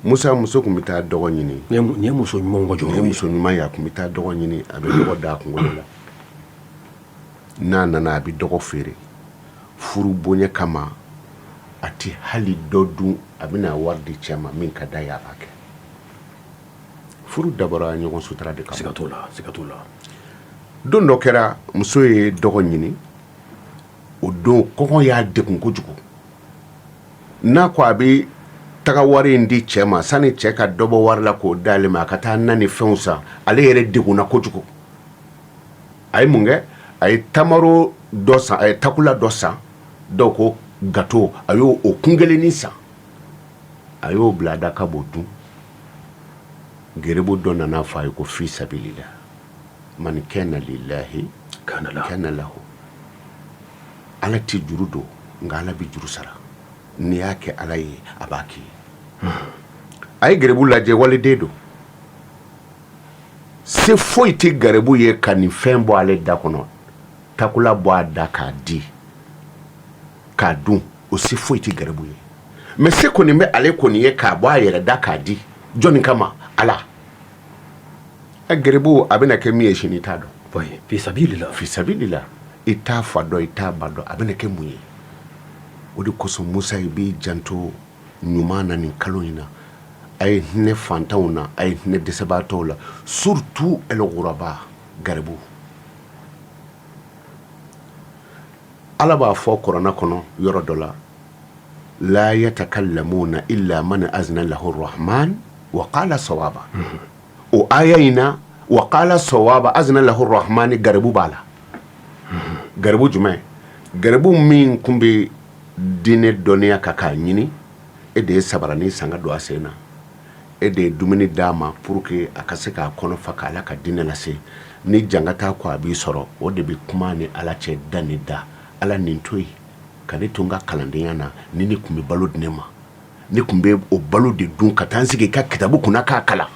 Musa, muso tun bɛ taa dɔgɔ ɲini. Nin ye muso ɲumanw ka jɔyɔrɔ ye. Muso ɲuman ye, a tun bɛ taa dɔgɔ ɲini, a bɛ dɔgɔ da a kunkolo la. N'a nana, a bɛ dɔgɔ feere furu bonya kama. A tɛ hali dɔ dun, a bɛna wari di cɛ ma, min ka d'a ye a b'a kɛ. Furu dabɔra ɲɔgɔn sutura de kama. Siga t'o la, siga t'o la. Don dɔ kɛra, muso ye dɔgɔ ɲini. O don kɔngɔ y'a degun kojugu. N'a ko a bɛ taga wari in di cɛ ma, sani cɛ ka dɔ bɔ wari la k'o d'ale ma, a ka taa na ni fɛnw san, ale yɛrɛ degunna kojugu. A ye mun kɛ? A ye tamaro dɔ san, a ye takula dɔ san, dɔw ko gato, a y'o o kun kelennin san, a y'o bila a da k'a b'o dun. Garibu dɔ nana fɔ a ye ko fi sabilillah, man kana lillahi kana lahu. Ala tɛ juru don, nka Ala bɛ juru sara. N'i y'a kɛ Ala ye, a b'a k'i ye. A ye garibu lajɛ, waliden don, se foyi tɛ garibu ye ka nin fɛn bɔ ale da kɔnɔ, takula bɔ a da k'a di k'a dun, o se foyi tɛ garibu ye. Mais se kɔni bɛ ale kɔni ye k'a bɔ a yɛrɛ da k'a di jɔnni kama? Ala. Ɛ, garibu, a bɛna kɛ min ye sini, i t'a dɔn. Fi sabilillah. Fi sabilillah, i t'a fa dɔn, i t'a ba dɔn, a bɛna kɛ mun ye? O de kosɔn Musa, i b'i janto ɲuman na nin kalo in na. A ye hinɛ fantanw na, a ye hinɛ dɛsɛbaatɔw la, surtout el ghuraba, garibu. Ala b'a fɔ kuranɛ kɔnɔ yɔrɔ dɔ la, la yatakallamuna illa man azna lahu rahman. Wa qala sawaba, o aya in na, wa qala sawaba azina lahu rahmani, garibu b'a la. Garibu jumɛn? Garibu min tun bɛ diinɛ dɔnniya kan k'a ɲini, e de ye sabaranin san ka don a sen na, e de ye dumuni d'a ma pour que a ka se k'a kɔnɔ fa k'Ala ka diinɛ lase. Ni jangata ko a b'i sɔrɔ, o de bɛ kuma ni Ala cɛ da ni da. Ala, nin to yen ka ne to n ka kalandenya na. Ni ne tun bɛ balo di ne ma, ne tun bɛ o balo de dun ka taa n sigi i ka kitabu kunna k'a kalan.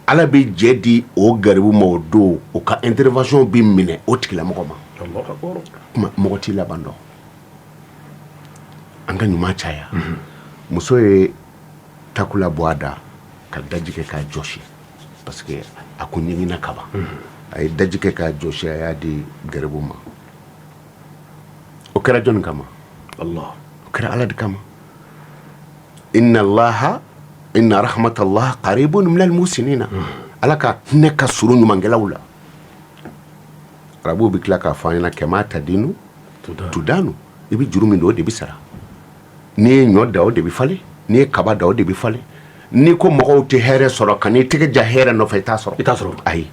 Ala bɛ jɛ di o garibu ma o don, o ka intervention bɛ minɛ o tigilamɔgɔ ma. Kuma mɔgɔ t'i laban dɔn. An ka ɲuman caya. Muso ye takula bɔ a da ka daji kɛ k'a jɔsi, parce que a kun ɲinina kaban. A ye daji kɛ k'a jɔsi, a y'a di garibu ma. O kɛra jɔnni kama? Allah. O kɛra Ala de kama. Inna allaha, inna rahmatallah qaribun minal muhsinina. Ala ka hinɛ ka surun ɲumankɛlaw la. Arabuw bɛ tila k'a fɔ an ɲɛna, kama tadinu tudanu, i bɛ juru min don, o de bɛ sara. N'i ye ɲɔ da, o de bɛ falen. N'i ye kaba da, o de bɛ falen. N'i ko mɔgɔw tɛ hɛrɛ sɔrɔ, ka n'i tɛgɛ ja hɛrɛ nɔfɛ, i t'a sɔrɔ. I t'a sɔrɔ. Ayi,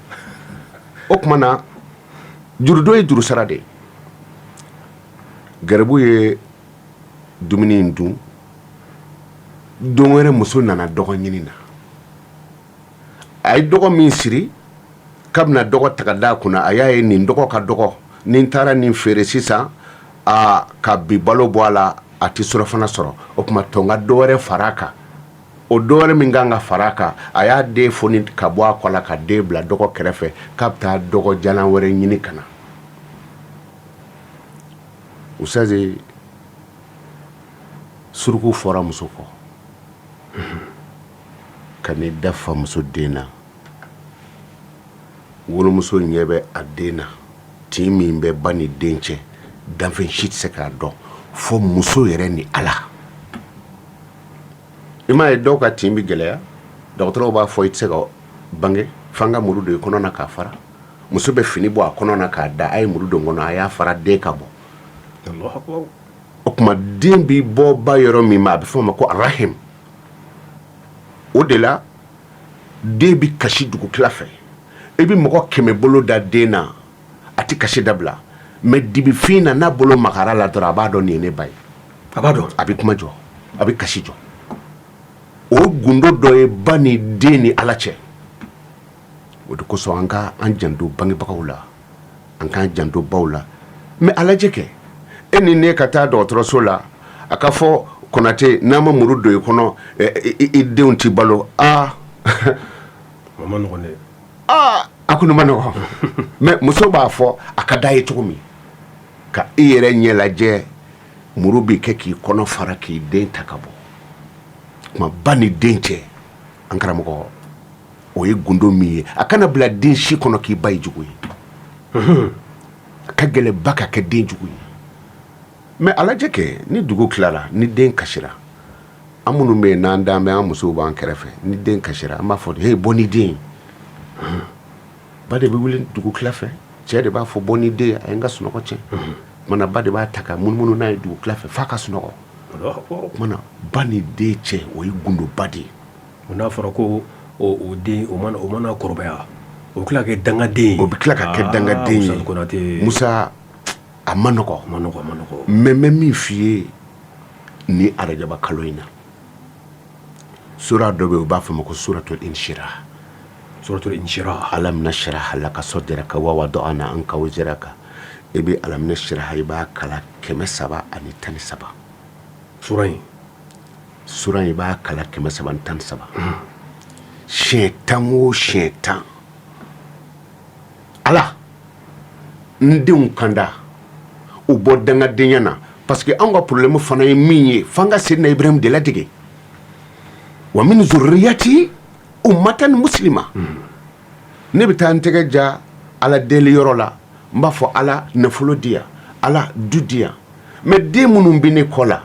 o tuma na jurudon ye juru sara de ye. Garibu ye dumuni in dun. Don wɛrɛ, muso nana dɔgɔ ɲini na. A ye dɔgɔ min siri k'a bɛna dɔgɔ ta ka d'a kunna, a y'a ye nin dɔgɔ ka dɔgɔ. Ni n taara nin feere sisan, aa, ka bi balo bɔ a la, a tɛ surafana sɔrɔ. O tuma to n ka dɔ wɛrɛ fara a kan. O dɔ wɛrɛ min kan ka fara a kan, a y'a den foni ka bɔ a kɔ la ka den bila dɔgɔ kɛrɛfɛ k'a bɛ taa dɔgɔ jalan wɛrɛ ɲini ka na. Ustazi, suruku fɔra muso kɔ ka n'i da famuso den na. Wolomuso ɲɛ bɛ a den na. Tin min bɛ ba ni den cɛ, danfɛn si tɛ se k'a dɔn fo muso yɛrɛ ni Ala. I m'a ye, dɔw ka tin bɛ gɛlɛya, dɔgɔtɔrɔw b'a fɔ i tɛ se ka bange f'an ka muru don i kɔnɔ na k'a fara. Muso bɛ fini bɔ a kɔnɔ na k'a da, a ye muru don kɔnɔ, a y'a fara, den ka bɔ. O tuma den bɛ bɔ ba yɔrɔ min ma, a bɛ fɔ o ma ko arahim. O de la den bɛ kasi dugutila fɛ. I bɛ mɔgɔ 100 bolo da den na, a tɛ kasi dabila. Mais dibifin na, n'a bolo magara la dɔrɔn, a b'a dɔn nin ye ne ba ye. A b'a dɔn. A bɛ kuma jɔ, a bɛ kasi jɔ. O gundo dɔ ye ba ni den ni Ala cɛ. O de kosɔn an ka an janto bangebagaw la, an k'an janto baw la. Mais a lajɛ kɛ, e ni ne ka taa dɔgɔtɔrɔso la, a ka fɔ Konate, n'a ma muru don i kɔnɔ, i denw tɛ balo. Aa, o ma nɔgɔn dɛ. Aa, a kɔni ma nɔgɔn. Mais muso b'a fɔ a ka d'a ye cogo min, ka i yɛrɛ ɲɛ lajɛ, muru bɛ kɛ k'i kɔnɔ fara k'i den ta ka bɔ. Kuma ba ni den cɛ, an karamɔgɔ, o ye gundo min ye, a kana bila den si kɔnɔ k'i ba ye jugu ye. A ka gɛlɛn ba ka kɛ den jugu ye. Mais a lajɛ kɛ, ni dugu tilara, ni den kasira, an minnu bɛ yen n'an dan bɛ, an musow b'an kɛrɛfɛ, ni den kasira, an b'a fɔ: "Hey, bɔ ni den ye." Ba de bɛ wuli dugu tila fɛ, cɛ de b'a fɔ: "Bɔ ni den ye, a ye n ka sunɔgɔ tiɲɛ." Kumana ba de b'a ta ka munumunu n'a ye dugu tila fɛ f'a ka sunɔgɔ. Kumana ba ni den cɛ, o ye gundoba de ye. N'a fɔra ko o den o mana kɔrɔbaya, o bɛ tila ka kɛ dangaden ye. O bɛ tila ka kɛ dangaden ye. Konate. Musa, a ma nɔgɔ. Ma nɔgɔ, ma nɔgɔ. Mais n bɛ min f'i ye ni arajaba kalo in na, sura dɔ bɛ yen, u b'a fɔ ma ko suratul inshirah. Suratul inshirah. Alam nashrah laka sadraka wa wada'na anka wizraka. I bɛ alam nashrah, i b'a kalan 313. Sura in. Sura in, i b'a kalan 313, siɲɛ 10 o siɲɛ 10. Ala, n denw kanda u bɔ dangadenya na, parce que anw ka problème fana ye min ye, f'an ka Seydina Ibrahim de ladege: wa min zurriyati ummatan muslima. Ne bɛ taa n tɛgɛ ja Ala deli yɔrɔ la, n b'a fɔ: "Ala, nafolo di yan, Ala, du di yan." Mais den minnu bɛ ne kɔ la,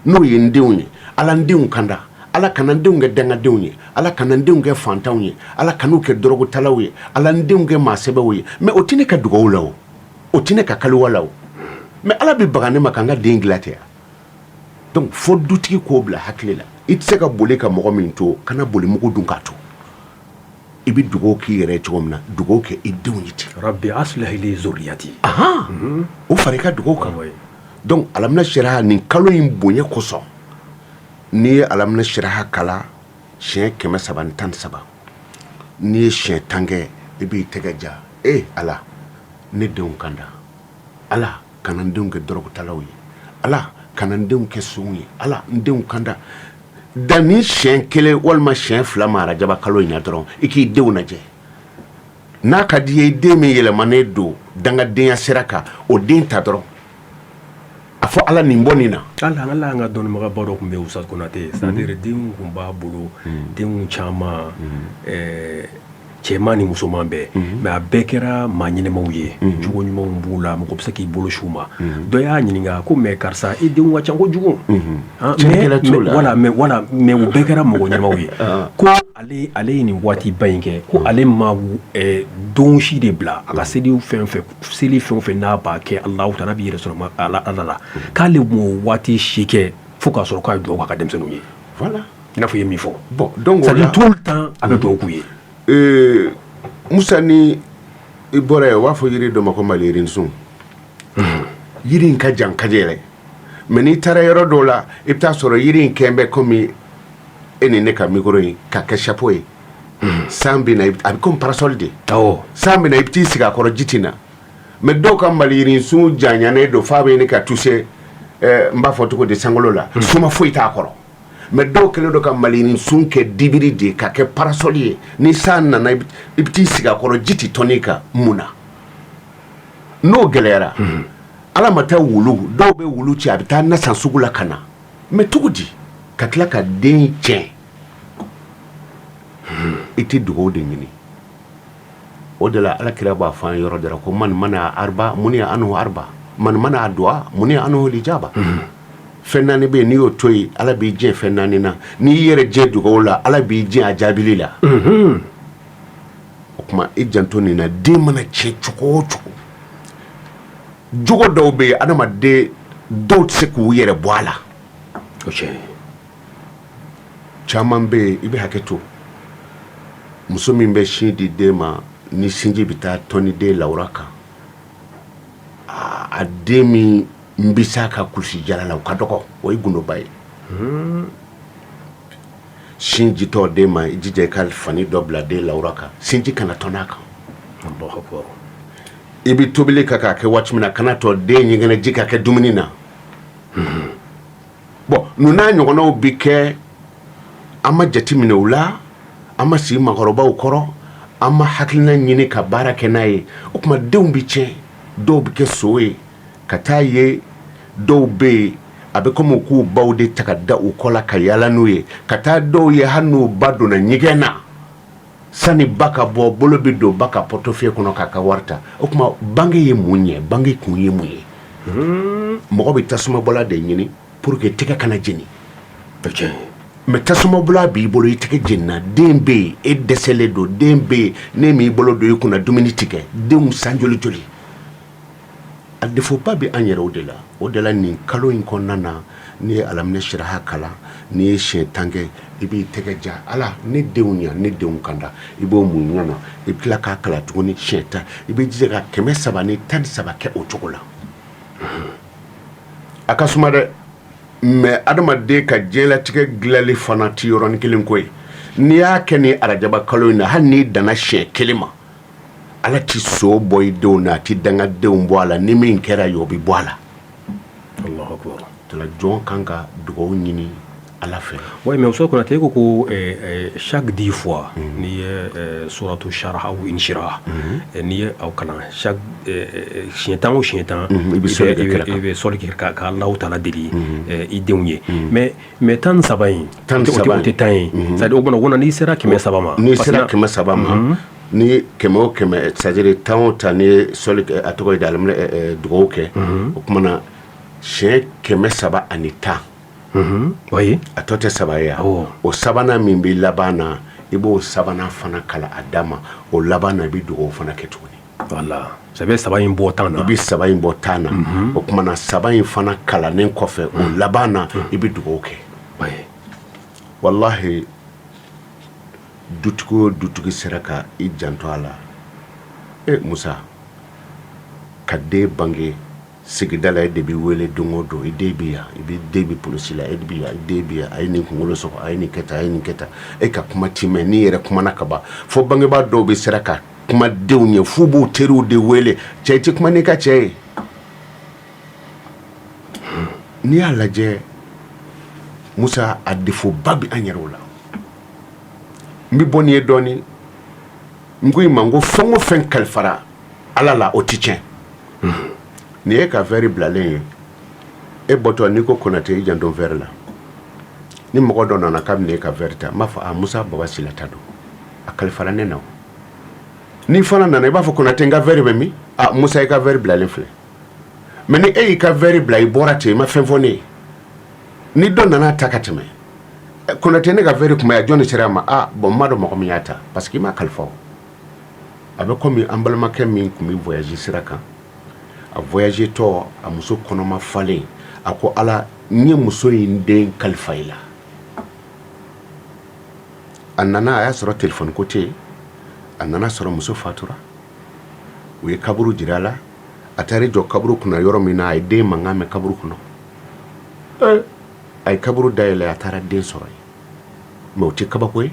n'o ye n denw ye, Ala, n denw kanda. Ala, kana n denw kɛ dangadenw ye. Ala, kana n denw kɛ fantanw ye. Ala, kan'u kɛ dɔrɔgutalaw ye. Ala, n denw kɛ maa sɛbɛw ye. Mais o tɛ ne ka dugawu la, o o tɛ ne ka kaliwa la o. Mais Ala bɛ baga ne ma ka n ka den dilan tɛ yan. Donc fo dutigi k'o bila hakili la. I tɛ se ka boli ka mɔgɔ min to, kana boli mugu dun k'a to. I bɛ dugawu k'i yɛrɛ cogo min na, dugawu kɛ i denw ye ten. Rabbi aslih li zurriyati. Ahan, o fara i ka dugawu kan. Donc alamina siraha, nin kalo in bonya kosɔn, n'i ye alamina siraha kalan siɲɛ 313, n'i ye siɲɛ 10 kɛ, i b'i tɛgɛ ja: e Ala, ne denw kanda. Ala kana n denw kɛ dɔrɔgutalaw ye. Ala kana n denw kɛ sonw ye. Ala, n denw kanda. Dan ni siɲɛ kelen walima siɲɛ fila ma arajaba kalo in na dɔrɔn, i k'i denw lajɛ. N'a ka di i ye, i den min yɛlɛmanen don dangadenya sira kan, o den ta dɔrɔn, a fɔ Ala, nin bɔ nin na. Ala, an ka dɔnnibagaba dɔ tun bɛ yen, Ustaz Konate, c'est à dire denw tun b'a bolo, denw caman, cɛman ni musoman bɛɛ, mais a bɛɛ kɛra maa ɲɛnɛmaw ye, jogo ɲumanw b'u la, mɔgɔ bɛ se k'i bolo su ma. Dɔ y'a ɲininka ko mais karisa, i denw ka ca kojugu, voilà, mais voilà, mais u bɛɛ kɛra mɔgɔ ɲɛnɛmaw ye. Ko ale ye nin waatiba in kɛ, ko ale ma don si de bila a ka seli fɛn fɛn, seli fɛn o fɛn n'a b'a kɛ Alahu taala, n'a b'i yɛrɛ sɔrɔ Ala la, k'ale m'o waati si kɛ fo k'a sɔrɔ k'a ye dugawu k'a ka denmisɛnninw ye. Voilà. I n'a fɔ i ye min fɔ. Bon, donc c'est à dire tout le temps a bɛ dugawu k'u ye. Musa, ni i bɔra yen, u b'a fɔ yiri dɔ ma ko maliyirinisun. Yiri in ka jan, ka yɛrɛ, mais n'i taara yɔrɔ dɔw la, i bɛ taa sɔrɔ yiri in kɛn bɛ komi e ni ne ka micro in ka kɛ chapeau ye. San bɛ na, a bɛ komi parasol de. San bɛ na, i bɛ t'i sigi a kɔrɔ, ji tɛ na. Mais dɔw ka maliyirinisun janyanen don f'a bɛ ɲini ka toucher, n b'a fɔ cogo di, sankolo la, suma foyi t'a kɔrɔ. Mais dɔw kɛlen don ka maliyirinisun kɛ dibiri de ye, ka kɛ parasol ye. Ni san nana, i bɛ t'i sigi a kɔrɔ, ji tɛ tɔnni kan. Mun na n'o gɛlɛyara? Ala ma taa wulu, dɔw bɛ wulu ci, a bɛ taa na san sugu la ka na. Mais cogo di ka tila ka den tiɲɛ? I tɛ dugawu de ɲini. O de la, Ala kira b'a fɔ an yɔrɔ dɔ la ko man mana arba muni'a anhu arba man mana du'a muni'a anhu lijaba. Fɛn naani bɛ yen, n'i y'o to yen, Ala b'i jɛ fɛn naani na. N'i yɛrɛ jɛ dugawu la, Ala b'i jɛ a jaabili la. O tuma, i janto nin na. Den mana tiɲɛ cogo o cogo, jogo dɔw bɛ yen, adamaden dɔw tɛ se k'u yɛrɛ bɔ a la. Caman bɛ yen, i bɛ hakɛ to, muso min bɛ sin di den ma, ni sinji bɛ taa tɔni den lawura kan, a den min n bɛ s'a ka kulusi jala la, o ka dɔgɔ, o ye gundoba ye. Sin jitɔ den ma, i jija i ka fani dɔ bila den lawura kan, sinji kana tɔn'a kan. I bɛ tobili ka k'a kɛ waati min na, kana tɔ den ɲɛgɛnɛ ji ka kɛ dumuni na. Bon, ninnu n'a ɲɔgɔnnaw bɛ kɛ, an ma jate minɛ u la, an ma sigi maakɔrɔbaw kɔrɔ, an ma hakilina ɲini ka baara kɛ n'a ye. O tuma, denw bɛ tiɲɛ, dɔw bɛ kɛ so ye ka taa ye, dɔw bɛ yen, a bɛ komi k'u baw de ta ka da u kɔ la ka yaala n'u ye ka taa. Dɔw ye, hali n'u ba donna ɲɛgɛn na, sani ba ka bɔ, bolo bɛ don ba ka portefeuille kɔnɔ k'a ka wari ta. O tuma, bange ye mun ɲɛ? Bange kun ye mun ye? Mɔgɔ bɛ tasumabɔla de ɲini pour que tɛgɛ kana jeni, mais tasumabɔla b'i bolo, i tɛgɛ jenina. Den bɛ yen, e dɛsɛlen don. Den bɛ yen, ne m'i bolo don i kunna, dumuni tigɛ. Denw san joli joli, a défaut ba bɛ an yɛrɛw de la. O de la, nin kalo in kɔnɔna na, n'i ye alaminɛ siraha kalan, n'i ye siɲɛ 10 kɛ, i b'i tɛgɛ ja: Ala, ne denw ɲa, ne denw kanda. I b'o mun ɲɔgɔn na, i bɛ tila k'a kalan tuguni siɲɛ 10. I bɛ jija ka 313 kɛ o cogo la. A ka suma dɛ, mais adamaden ka diɲɛlatigɛ dilanli fana ti yɔrɔnin kelen ko ye. N'i y'a kɛ ni arajaba kalo in na, hali n'i danna siɲɛ kelen ma, Ala ti so bɔ i denw na, a ti dangadenw bɔ a la. Ni min kɛra ye, o bɛ bɔ a la. Jɔn kan ka dugawu ɲini Ala fɛ. Oui, mais Oustaz Konate, e ko chaque 10 fois n'i ye suratu Sharaha ou Inshirah, n'i ye aw kalan chaque siɲɛ 10 o siɲɛ 10, i bɛ sɔli kɛ kira kan, i bɛ sɔli kɛ ka Alahu taala deli i denw ye. Mais 13 in, 13 o tɛ 10 ye, c'est à dire o kumana n'i sera 300 ma. N'i sera 300 ma, ni kɛmɛ o kɛmɛ, c'est à dire 10 o 10, n'i ye sɔli kɛ, a tɔgɔ ye di, alamina, dugawu kɛ, o kumana siɲɛ 310. Oui. A tɔ tɛ saba ye. O sabanan min bɛ laban na, i b'o sabanan fana kalan a da ma. O laban na, i bɛ dugawu fana kɛ tuguni. Voilà, ça bɛ saba in bɔ 10 na. I bɛ saba in bɔ 10 na. O kumana, saba in fana kalannen kɔfɛ, o laban na, i bɛ dugawu kɛ. Oui. Walahi, dutigi o dutigi sera ka i janto a la, e Musa, ka den bange sigida la, e de bɛ wele don o don, i den bɛ yan, i den bɛ polisi la, e bɛ yan, i den bɛ yan, a ye nin kunkolo sɔgɔ, a ye nin kɛ tan, a ye nin kɛ tan. E ka kuma ti mɛn. N'i yɛrɛ kumana ka ban, fo bangebaa dɔw bɛ siran ka kuma denw ɲɛ, f'u b'u teriw de wele: cɛ, i tɛ kuma n'i ka cɛ ye. N'i y'a lajɛ, Musa, a défaut ba bɛ an yɛrɛw la. N bɛ bɔ nin ye dɔɔnin. N ko i ma n ko fɛn o fɛn kalifara Ala la, o tɛ tiɲɛ. Nin ye ka verre bilalen ye, e bɔtɔ, n'i ko Konate, i janto verre la. Ni mɔgɔ dɔ nana k'a bɛna e ka verre ta, n b'a fɔ: a Musa Baba Sila ta don, a kalifara ne na. O n'i fana nana, i b'a fɔ: Konate, n ka verre bɛ min? A Musa, i ka verre bilalen filɛ. Mais ni e y'i ka verre bila, i bɔra ten, i ma fɛn fɔ ne ye, ni dɔ nana ta ka tɛmɛ: Konate, ne ka verre tun bɛ yan, jɔn de sera a ma? A bon, n m'a dɔn mɔgɔ min y'a ta, parce que i m'a kalifa. O a bɛ komi an balimakɛ min tun bɛ voyage sira kan. A voyage tɔ, a muso kɔnɔma falen, a ko: Ala, n ye muso in den kalifa i la. A nana, a y'a sɔrɔ telefɔni ko tɛ yen. A nana sɔrɔ muso fatura, u ye kaburu jira a la. A taara i jɔ kaburu kunna yɔrɔ min na, a ye den mankan mɛn kaburu kɔnɔ. A ye kaburu dayɛlɛ, a taara den sɔrɔ yen. Mais o tɛ kabako ye.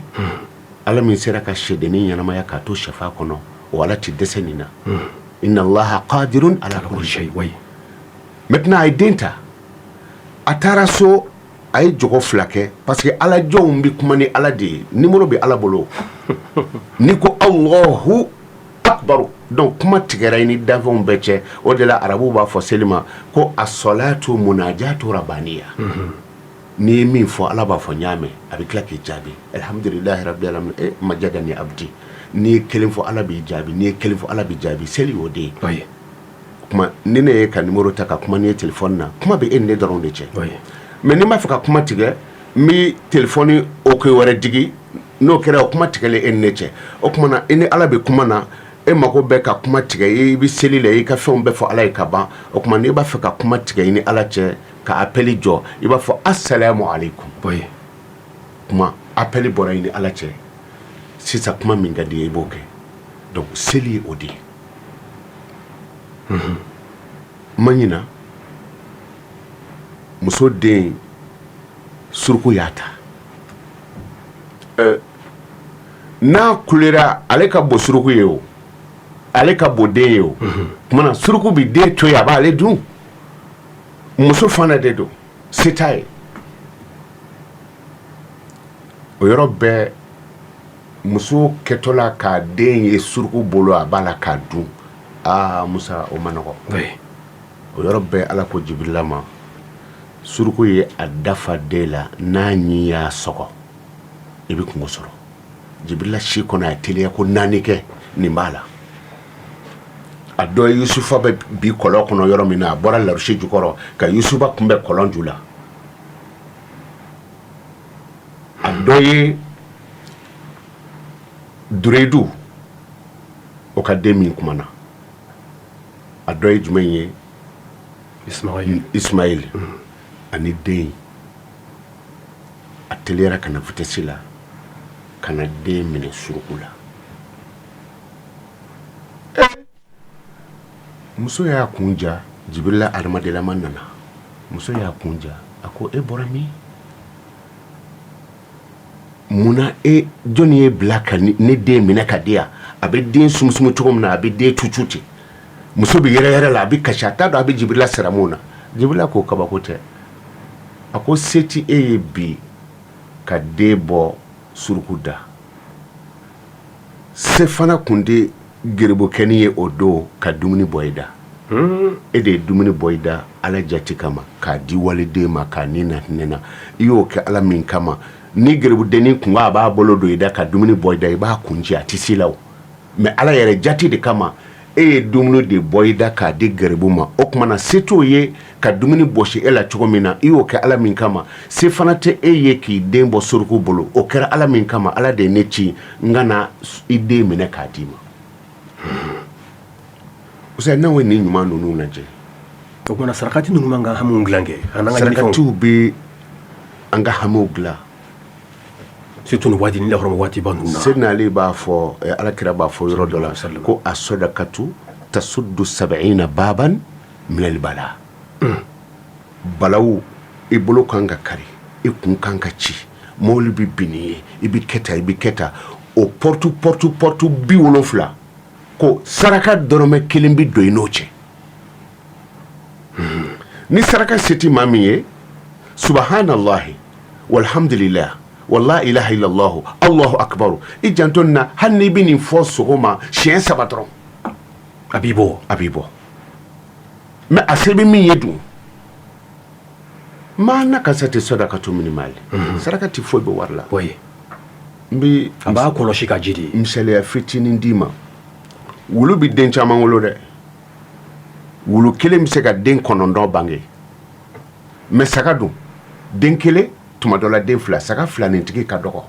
Ala min sera ka sɛdennin ɲɛnamaya k'a to sɛfa kɔnɔ, o Ala tɛ dɛsɛ nin na. Inna Allaha qadirun ala kulli shay. Maintenant, a ye den ta, a taara so, a ye jɔgɔ fila kɛ, parce que ala jɔnw bɛ kuma ni Ala de ye, numéro bɛ Ala bolo. N'i ko Allahu akbaru, donc kuma tigɛra i ni danfɛnw bɛɛ cɛ. O de la arabuw b'a fɔ seli ma ko asolatu munajatu rabaniya. N'i ye min fɔ, Ala b'a fɔ n y'a mɛn, a bɛ tila k'i jaabi: alhamdulilahi rabbil alamin, e majadani abdi. N'i ye kelen fɔ, Ala b'i jaabi. N'i ye kelen fɔ, Ala b'i jaabi. Seli y'o de ye. Kuma ni ne ye ka numéro ta ka kuma n'i ye téléphone na, kuma bɛ e ni ne dɔrɔn de cɛ. Mais n'i m'a fɛ ka kuma tigɛ, n bɛ téléphone ok wɛrɛ digi. N'o kɛra, o kuma tigɛlen e ni ne cɛ. O tuma na, i ni Ala bɛ kuma na, e mako bɛ ka kuma tigɛ, i bɛ seli la, i ka fɛnw bɛɛ fɔ Ala ye ka ban. O tuma, n'i b'a fɛ ka kuma tigɛ i ni Ala cɛ, ka appel jɔ, i b'a fɔ asalamu aleykum. Kuma appel bɔra i ni Ala cɛ. Sisan, kuma min ka di ye, i b'o kɛ. Donc seli ye o de ye. Ma ɲina, muso den suruku y'a ta. N'a kulera, ale ka bon suruku ye, o ale ka bon den ye. O tuma na, suruku bɛ den to yen, a b'ale dun. Muso fana de don, se t'a ye. O yɔrɔ bɛɛ, muso kɛtɔ la k'a den ye suruku bolo, a b'a la k'a dun. Aa Musa, o ma nɔgɔ. O yɔrɔ bɛɛ, Ala ko Jibirila ma: suruku ye a dafa den la, n'a ɲin y'a sɔgɔ, i bɛ kungo sɔrɔ. Jibirila si kɔnɔ, a ye teliya ko naani kɛ nin b'a la. A dɔ ye Yusufa bɛ bi kɔlɔn kɔnɔ yɔrɔ min na, a bɔra larusi jukɔrɔ ka Yusufa kunbɛn kɔlɔn ju la. A dɔ ye Dureyidu, o ka den min kumana. A dɔ ye jumɛn ye? Ismaël ani den. A teliyara ka na vitesse la ka na den minɛ suruku la. Muso y'a kun ja, Jibirila adamadenlama nana. Muso y'a kun ja, a ko: e bɔra min? Munna e jɔnni ye bila ka ne den minɛ ka di yan? A bɛ den sumusumu cogo min na, a bɛ den cucu ten. Muso bɛ yɛrɛ yɛrɛ la, a bɛ kasi, a t'a dɔn a bɛ Jibirila sira mun na. Jibirila ko kabako tɛ. A ko se tɛ e ye bi ka den bɔ suruku da, se fana kun tɛ geribukɛnin ye o don ka dumuni bɔ i da. E de ye dumuni bɔ i da Ala jati kama k'a di waliden ma k'a ni na hinɛ na. I y'o kɛ Ala min kama, ni geribudennin kun a b'a bolo don i da ka dumuni bɔ i da, i b'a kun ci, a tɛ se la o. Mais Ala yɛrɛ jati de kama, e ye dumuni de bɔ i da k'a di garibu ma. O tuma na, se t'o ye ka dumuni bɔsi e la cogo min na, i y'o kɛ Ala min kama, se fana tɛ e ye k'i den bɔ suruku bolo. O kɛra Ala min kama, Ala de ye ne ci n ka na i den minɛ k'a d'i ma. N'aw ye nin ɲuman ninnu lajɛ, o tuma sarakati ninnu man ka hamiw dilan kɛ. Sarakatiw bɛ an ka hamiw dilan. Surtout nin waati ni lahɔrɔma waatiba ninnu na. Seydina Ali b'a fɔ, Ala kira b'a fɔ yɔrɔ dɔ la ko asadakatu tasuddu sab'ina baban minal bala. Balawu, i bolo kan ka kari, i kun kan ka ci, mobili bɛ bin i ye, i bɛ kɛ tan, i bɛ kɛ tan, o porte porte porte 70, ko saraka dɔrɔmɛ kelen bɛ don i n'o cɛ. Ni saraka se tɛ maa min ye, subahanallahi walhamdulillah wala ilaha illallah allahu akbar, i janto nin na, hali n'i bɛ nin fɔ sɔgɔma siɲɛ saba dɔrɔn, a b'i bɔ. A b'i bɔ. Mais a se bɛ min ye dun, ma nakasati sadakatu min mali, saraka tɛ foyi bɔ wari la. N bɛ a b'a kɔlɔsi ka ji di. Misaliya fitinin d'i ma. Wulu bɛ den caman wolo dɛ. Wulu kelen bɛ se ka den 9 bange. Mais saga dun, den kelen, tuma dɔ la den fila, saga filanintigi ka dɔgɔ.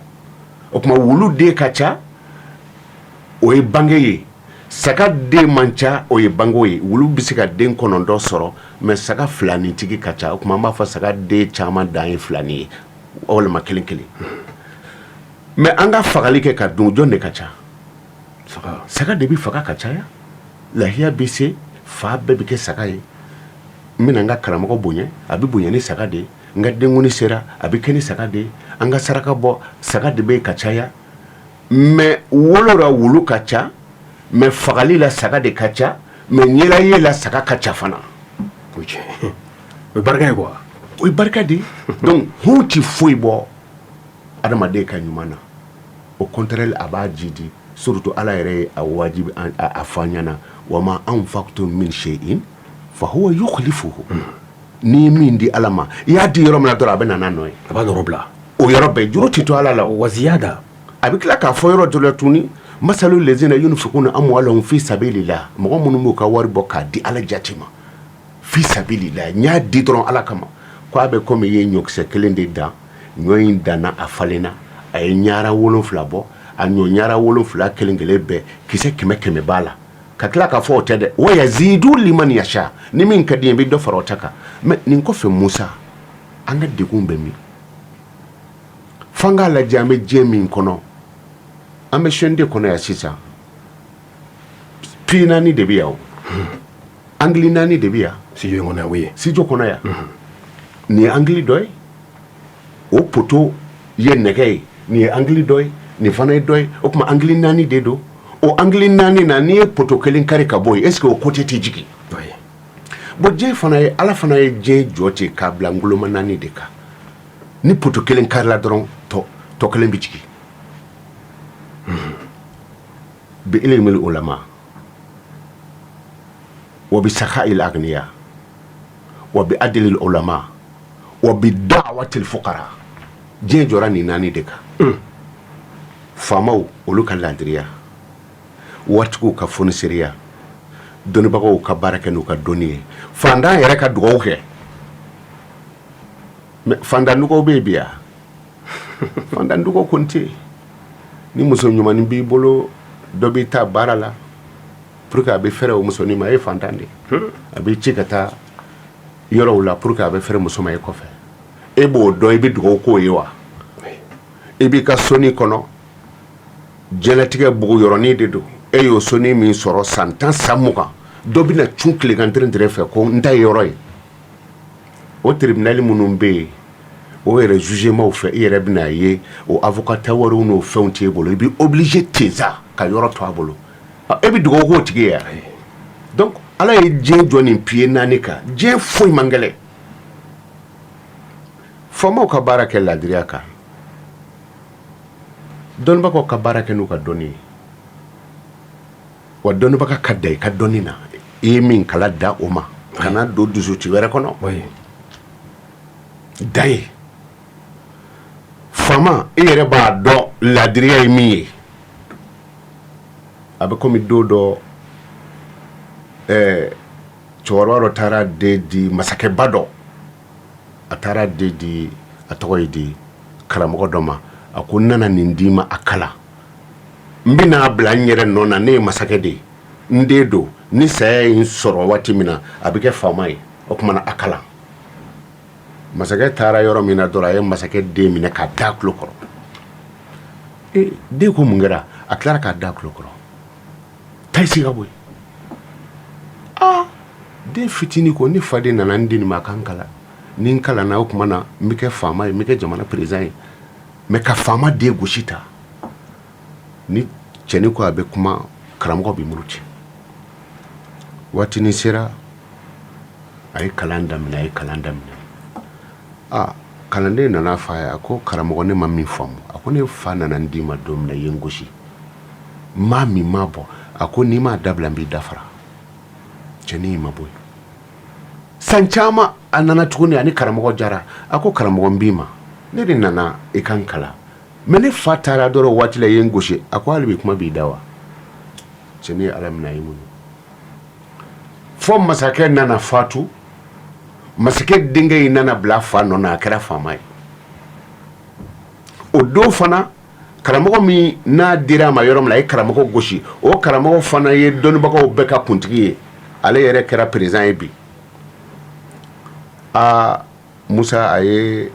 O tuma wulu den ka ca, o ye bange ye. Saga den man ca, o ye bange ye. Wulu bɛ se ka den 9 sɔrɔ, mais saga filanintigi ka ca. O tuma an b'a fɔ saga den caman dan ye filanin ye walima kelen kelen. Mais an ka fagali kɛ ka dun, jɔn de ka ca? Saga de bɛ faga ka caya. Lahiya bɛ se, fa bɛɛ bɛ kɛ saga ye. N bɛna n ka karamɔgɔ bonya, a bɛ bonya ni saga de ye. N ka denkundi sera, a bɛ kɛ ni saga de ye. An ka saraka bɔ, saga de bɛ ka caya. Mais wolo la wulu ka ca, mais fagali la saga de ka ca, mais ɲɛlaye la saga ka ca fana. O ye barika ye quoi. O ye barika de ye. Donc hun tɛ foyi bɔ adamaden ka ɲuman na, au contraire, a b'a jidi. Surtout Ala yɛrɛ ye a wajibi a fɔ an ɲɛna: wa ma anfaqtum min shay'in fa huwa yukhlifuhu. N'i ye min di Ala ma, i y'a di yɔrɔ min na dɔrɔn, a bɛ na n'a nɔ ye. A b'a nɔrɔ bila. O yɔrɔ bɛɛ, juru tɛ to Ala la. Wa ziyada. A bɛ tila k'a fɔ yɔrɔ dɔ la tuguni: masalu lezina yunfikuna amwalahum fi sabilillah. Mɔgɔ minnu b'u ka wari bɔ k'a di Ala jate ma, fi sabilillah, n y'a di dɔrɔn Ala kama, ko a bɛ komi i ye ɲɔkisɛ kelen de dan. Ɲɔ in danna, a falenna, a ye ɲara 7 bɔ. A ɲɔ ɲara 7 kelen kelen bɛɛ, kisɛ 100 100 b'a la. Ka tila k'a fɔ o tɛ dɛ, wa yazidu liman yasha, ni min ka di ye, i bɛ dɔ fara o ta kan. Mais nin kɔfɛ, Musa, an ka degun bɛ min? F'an k'a lajɛ, an bɛ diɲɛ min kɔnɔ, an bɛ chaîne kɔnɔ yan sisan, pieds naani de bɛ yan, o angle naani de bɛ yan. Studio kɔnɔ yan, oui. Studio kɔnɔ yan, nin ye angle dɔ ye, o poteau ye nɛgɛ ye, nin ye angle dɔ ye, nin fana ye dɔ ye. O tuma angle naani de don. O angle naani na, n'i ye poteau kelen kari ka bɔ yen, est ce que o côté tɛ jigin? Bon, diɲɛ fana ye, Ala fana ye diɲɛ jɔ ten k'a bila ngoloma naani de kan. Ni poteau kelen karila dɔrɔn, tɔ kelen bɛ jigin. Bi ilmil ulama wa bi sakha'il aghniya wa bi adlil ulama wa bi da'watil fuqara. Diɲɛ jɔra nin naani de kan: faamaw, olu ka ladiriya, waritigiw ka foniseriya, dɔnnibagaw ka baara kɛ n'u ka dɔnni ye, fantan yɛrɛ ka dugawu kɛ. Mais fantan dugawu bɛ yen bi yan? Fantan dugawu kɔni tɛ yen. Ni muso ɲumannin b'i bolo, dɔ b'i ta baara la pour que a bɛ fɛrɛ o musonin ma, e ye fantan de ye, a b'i ci ka taa yɔrɔw la pour que a bɛ fɛrɛ muso ma e kɔfɛ. E b'o dɔn, i bɛ dugawu k'o ye wa? I b'i ka soni kɔnɔ, diɲɛlatigɛ bugu yɔrɔnin de don. E y'o soni min sɔrɔ san 10, san 20, dɔ bɛna cun tilegan tere fɛ ko n ta ye yɔrɔ ye. O tribunal minnu bɛ yen, o yɛrɛ jugement fɛ, i yɛrɛ bɛna ye o avocat ta wariw n'o fɛnw t'e bolo, i bɛ obligé ten sa ka yɔrɔ to a bolo. E bɛ dugawu k'o tigi ye wa? Donc Ala ye diɲɛ jɔ nin pieds naani kan. Diɲɛ foyi man gɛlɛn. Faamaw ka baara kɛ ladiriya kan, dɔnnibagaw ka baara kɛ n'u ka dɔnni ye. Wa dɔnnibaga ka da i ka dɔnni na, i ye min kala da o ma, kana don dusuci wɛrɛ kɔnɔ. Da ye faama, e yɛrɛ b'a dɔn ladiriya ye min ye. A bɛ komi don dɔ, cɛkɔrɔba dɔ taara den di masakɛba dɔ, a taara den di, a tɔgɔ ye di, karamɔgɔ dɔ ma. A ko n nana nin d'i ma, a kalan, n bɛna bila n yɛrɛ nɔ na. Ne ye masakɛ de ye, n den don. Ni saya ye n sɔrɔ waati min na, a bɛ kɛ faama ye. O tuma na, a kalan. Masakɛ taara yɔrɔ min na dɔrɔn, a ye masakɛ den minɛ k'a da tulo kɔrɔ. E den ko mun kɛra? A tilara k'a da tulo kɔrɔ, taa i sigi ka bɔ yen. Aa, den fitinin ko ne fa de nana n di nin ma a ka n kalan, ni n kalanna o tuma na n bɛ kɛ faama ye, n bɛ kɛ jamana président ye, mais ka faama den gosi ta. Ni cɛnin ko a bɛ kuma, karamɔgɔ bɛ muruti. Waatinin sera, a ye kalan daminɛ, a ye kalan daminɛ. Aa, kalanden nana fɔ a ye, a ko karamɔgɔ, ne ma min faamu, a ko ne fa nana n d'i ma don min na, i ye n gosi, n m'a min, n m'a bɔn. A ko n'i m'a dabila, n b'i dafara. Cɛnin y'i mabɔ yen. San caman, a nana tuguni, ani karamɔgɔ jara. A ko karamɔgɔ, n b'i ma, ne de nana i ka n kalan, mais ne fa taara dɔrɔn waati la, i ye n gosi. A ko hali bi kuma b'i da wa? Cɛnin ye Ala minɛ, a y'i muɲu fo masakɛ nana fatu. Masakɛ denkɛ in nana bila fa nɔ na, a kɛra faama ye. O don fana, karamɔgɔ min n'a dira a ma yɔrɔ min na, a ye karamɔgɔ gosi, o karamɔgɔ fana ye dɔnnibagaw bɛɛ ka kuntigi ye, ale yɛrɛ kɛra président ye bi. Aa, Musa, a ye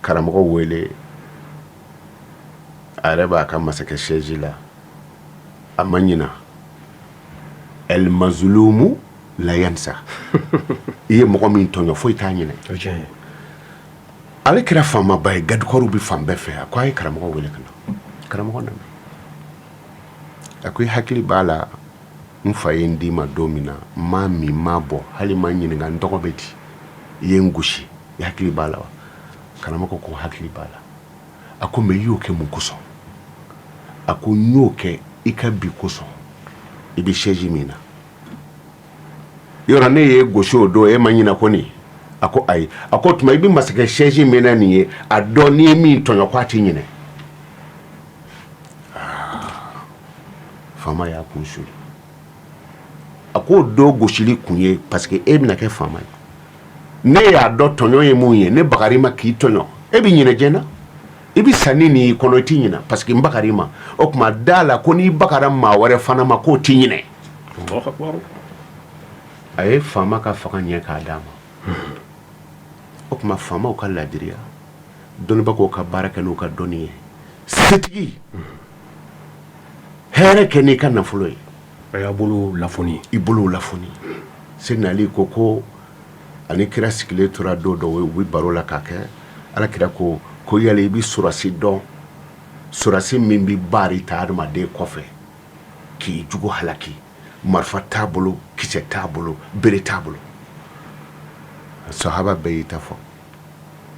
karamɔgɔ wele, a yɛrɛ b'a ka masakɛ chaise la, a ma ɲina. El mazlumu la yansa, i ye mɔgɔ min tɔɲɔ, foyi t'a ɲinɛ. Ale kɛra faamaba ye, garde-corps bɛ fan bɛɛ fɛ. A ko a ye karamɔgɔ wele ka na. Karamɔgɔ nana, a ko i hakili b'a la, n fa ye n d'i ma don min na, n m'a min, n m'a bɔn, hali ma ɲininka n tɔgɔ bɛ di, i ye n gosi, i hakili b'a la wa? Karamɔgɔ ko hakili b'a la. A ko mais i y'o kɛ mun kosɔn? A ko n y'o kɛ i ka bi kosɔn, i bɛ chaise min na yɔrɔ, ne ye gosi o don, e ma ɲinɛ ko nin? A ko ayi. A ko tuma i bɛ masakɛ chaise min na nin ye, a dɔn n'i ye min tɔɲɔ ko a tɛ ɲinɛ. Faama y'a kun suli. A k'o don gosili kun ye parce que e bɛna kɛ faama ye, ne y'a dɔn tɔɲɔ ye mun ye, ne bagar'i ma k'i tɔɲɔ, e bɛ ɲinɛ diɲɛ na, i bɛ sa ni nin y'i kɔnɔ, i tɛ ɲinɛ parce que n bagar'i ma. O tuma da la ko n'i bagara maa wɛrɛ fana ma, k'o tɛ ɲinɛ. A ye faama ka fanga ɲɛ k'a d'a ma. O tuma faamaw ka laadiriya, dɔnnibagaw ka baara kɛ n'u ka dɔnni ye, setigi hɛrɛ kɛ n'i ka nafolo ye. A y'a bolo lafoni. I bolo lafoni. Seydina Ali ko ko ani kira sigilen tora don dɔ, u bɛ baro la k'a kɛ, ala kira ko ko yala i bɛ sɔrɔdasi dɔn, sɔrɔdasi min bɛ baari ta adamaden kɔfɛ k'i jugu halaki, marifa t'a bolo, kisɛ t'a bolo, bere t'a bolo? Sahaba bɛɛ y'i ta fɔ.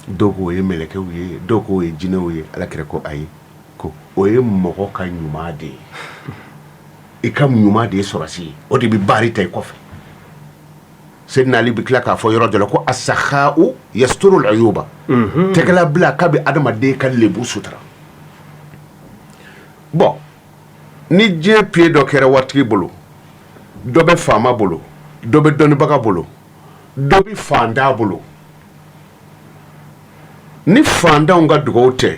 Dɔw ko o ye mɛlɛkɛw ye, dɔw ko o ye jinɛw ye. Ala kira ko ayi, ko o ye mɔgɔ ka ɲuman de ye, i ka ɲuman de ye sɔrɔdasi ye, o de bɛ baari ta i kɔfɛ. Seydina Ali bɛ tila k'a fɔ yɔrɔ dɔ la ko asakha'u yasturu al-uyuba, tɛgɛla bila k'a bɛ adamaden ka lebu sutura. Bon, ni diɲɛ pied dɔ kɛra waritigi bolo, dɔ bɛ faama bolo, dɔ bɛ dɔnnibaga bolo, dɔ bɛ fantan bolo, ni fantanw ka dugawu tɛ.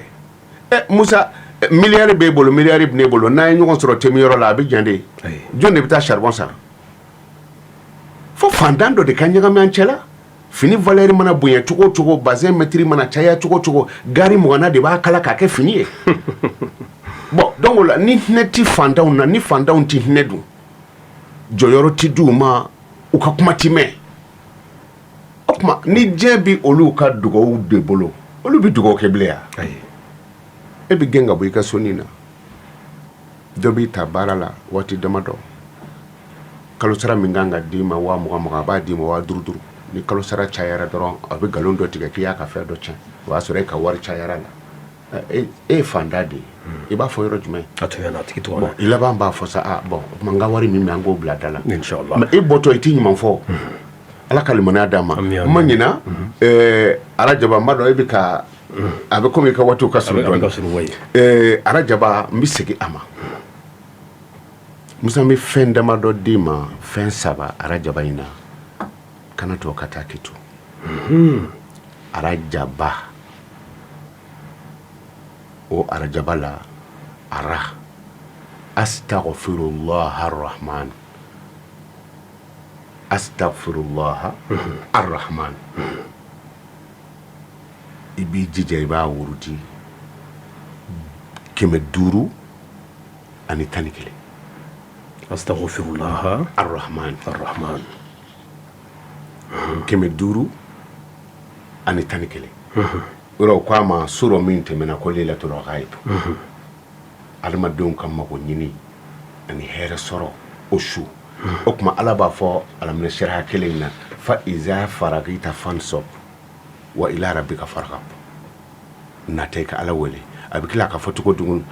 Ɛ Musa, miliyari b'e bolo, miliyari bɛ ne bolo, n'an ye ɲɔgɔn sɔrɔ temiyɔrɔ la, a bɛ jɛn de. Jɔn de bɛ taa charbon san? Fo fantan dɔ de ka ɲagami an cɛ la. Fini valeur mana bonya cogo o cogo, bazin mètre mana caya cogo o cogo, gari muganna de b'a kala k'a kɛ fini ye. Bon, donc o la, ni hinɛ ti fantanw na, ni fantanw ti hinɛ dun, jɔyɔrɔ ti di u ma, u ka kuma ti mɛn. O tuma ni diɲɛ bi olu ka dugawu de bolo, olu bɛ dugawu kɛ bilen yan. E bɛ gɛn ka bɔ i ka sonin na, dɔ b'i ta baara la waati damadɔ, kalo sara min kan ka d'i ma 20,000 20, a b'a d'i ma 5000 50. Ni kalo sara cayara dɔrɔn, a bɛ nkalon dɔ tigɛ k'i y'a ka fɛn dɔ tiɲɛ, o y'a sɔrɔ e ka wari cayara la. E ye fantan de ye, i b'a fɔ yɔrɔ jumɛn? A to yan, a tigi tɔgɔ. Bon, i laban b'a fɔ sa, ah bon, o tuma n ka wari min bɛ, an k'o bila da la. Inchallah. Mais e bɔtɔ, i t'i ɲuman fɔ. Ala ka limaniya d'a ma. Ami, n ma ɲina arajaba, n b'a dɔn e bɛ ka a bɛ komi i ka waatiw ka surun A bɛ ka dɔɔnin. surun, wayi. Arajaba, n bɛ segin a ma. Musa, n bɛ fɛn damadɔ d'i ma, fɛn saba arajaba in na, kana to ka taa k'i to. Arajaba, o arajaba la, ara astaghfirullah arrahman, astaghfirullah arrahman, i b'i jija i b'a wurudi 511. Astaghfirullah Arrahman. Arrahman. 511. Yɔrɔ o ko a ma surɔ min tɛmɛna ko Laylatul Ghaib. Adamadenw ka mago ɲini ani hɛrɛ sɔrɔ o su. O tuma Ala b'a fɔ alaminasiraha kelen in na fa iza faragita fansɔb wa ila rabbika farghab. Nata i ka Ala wele. A bɛ tila k'a fɔ cogo tugun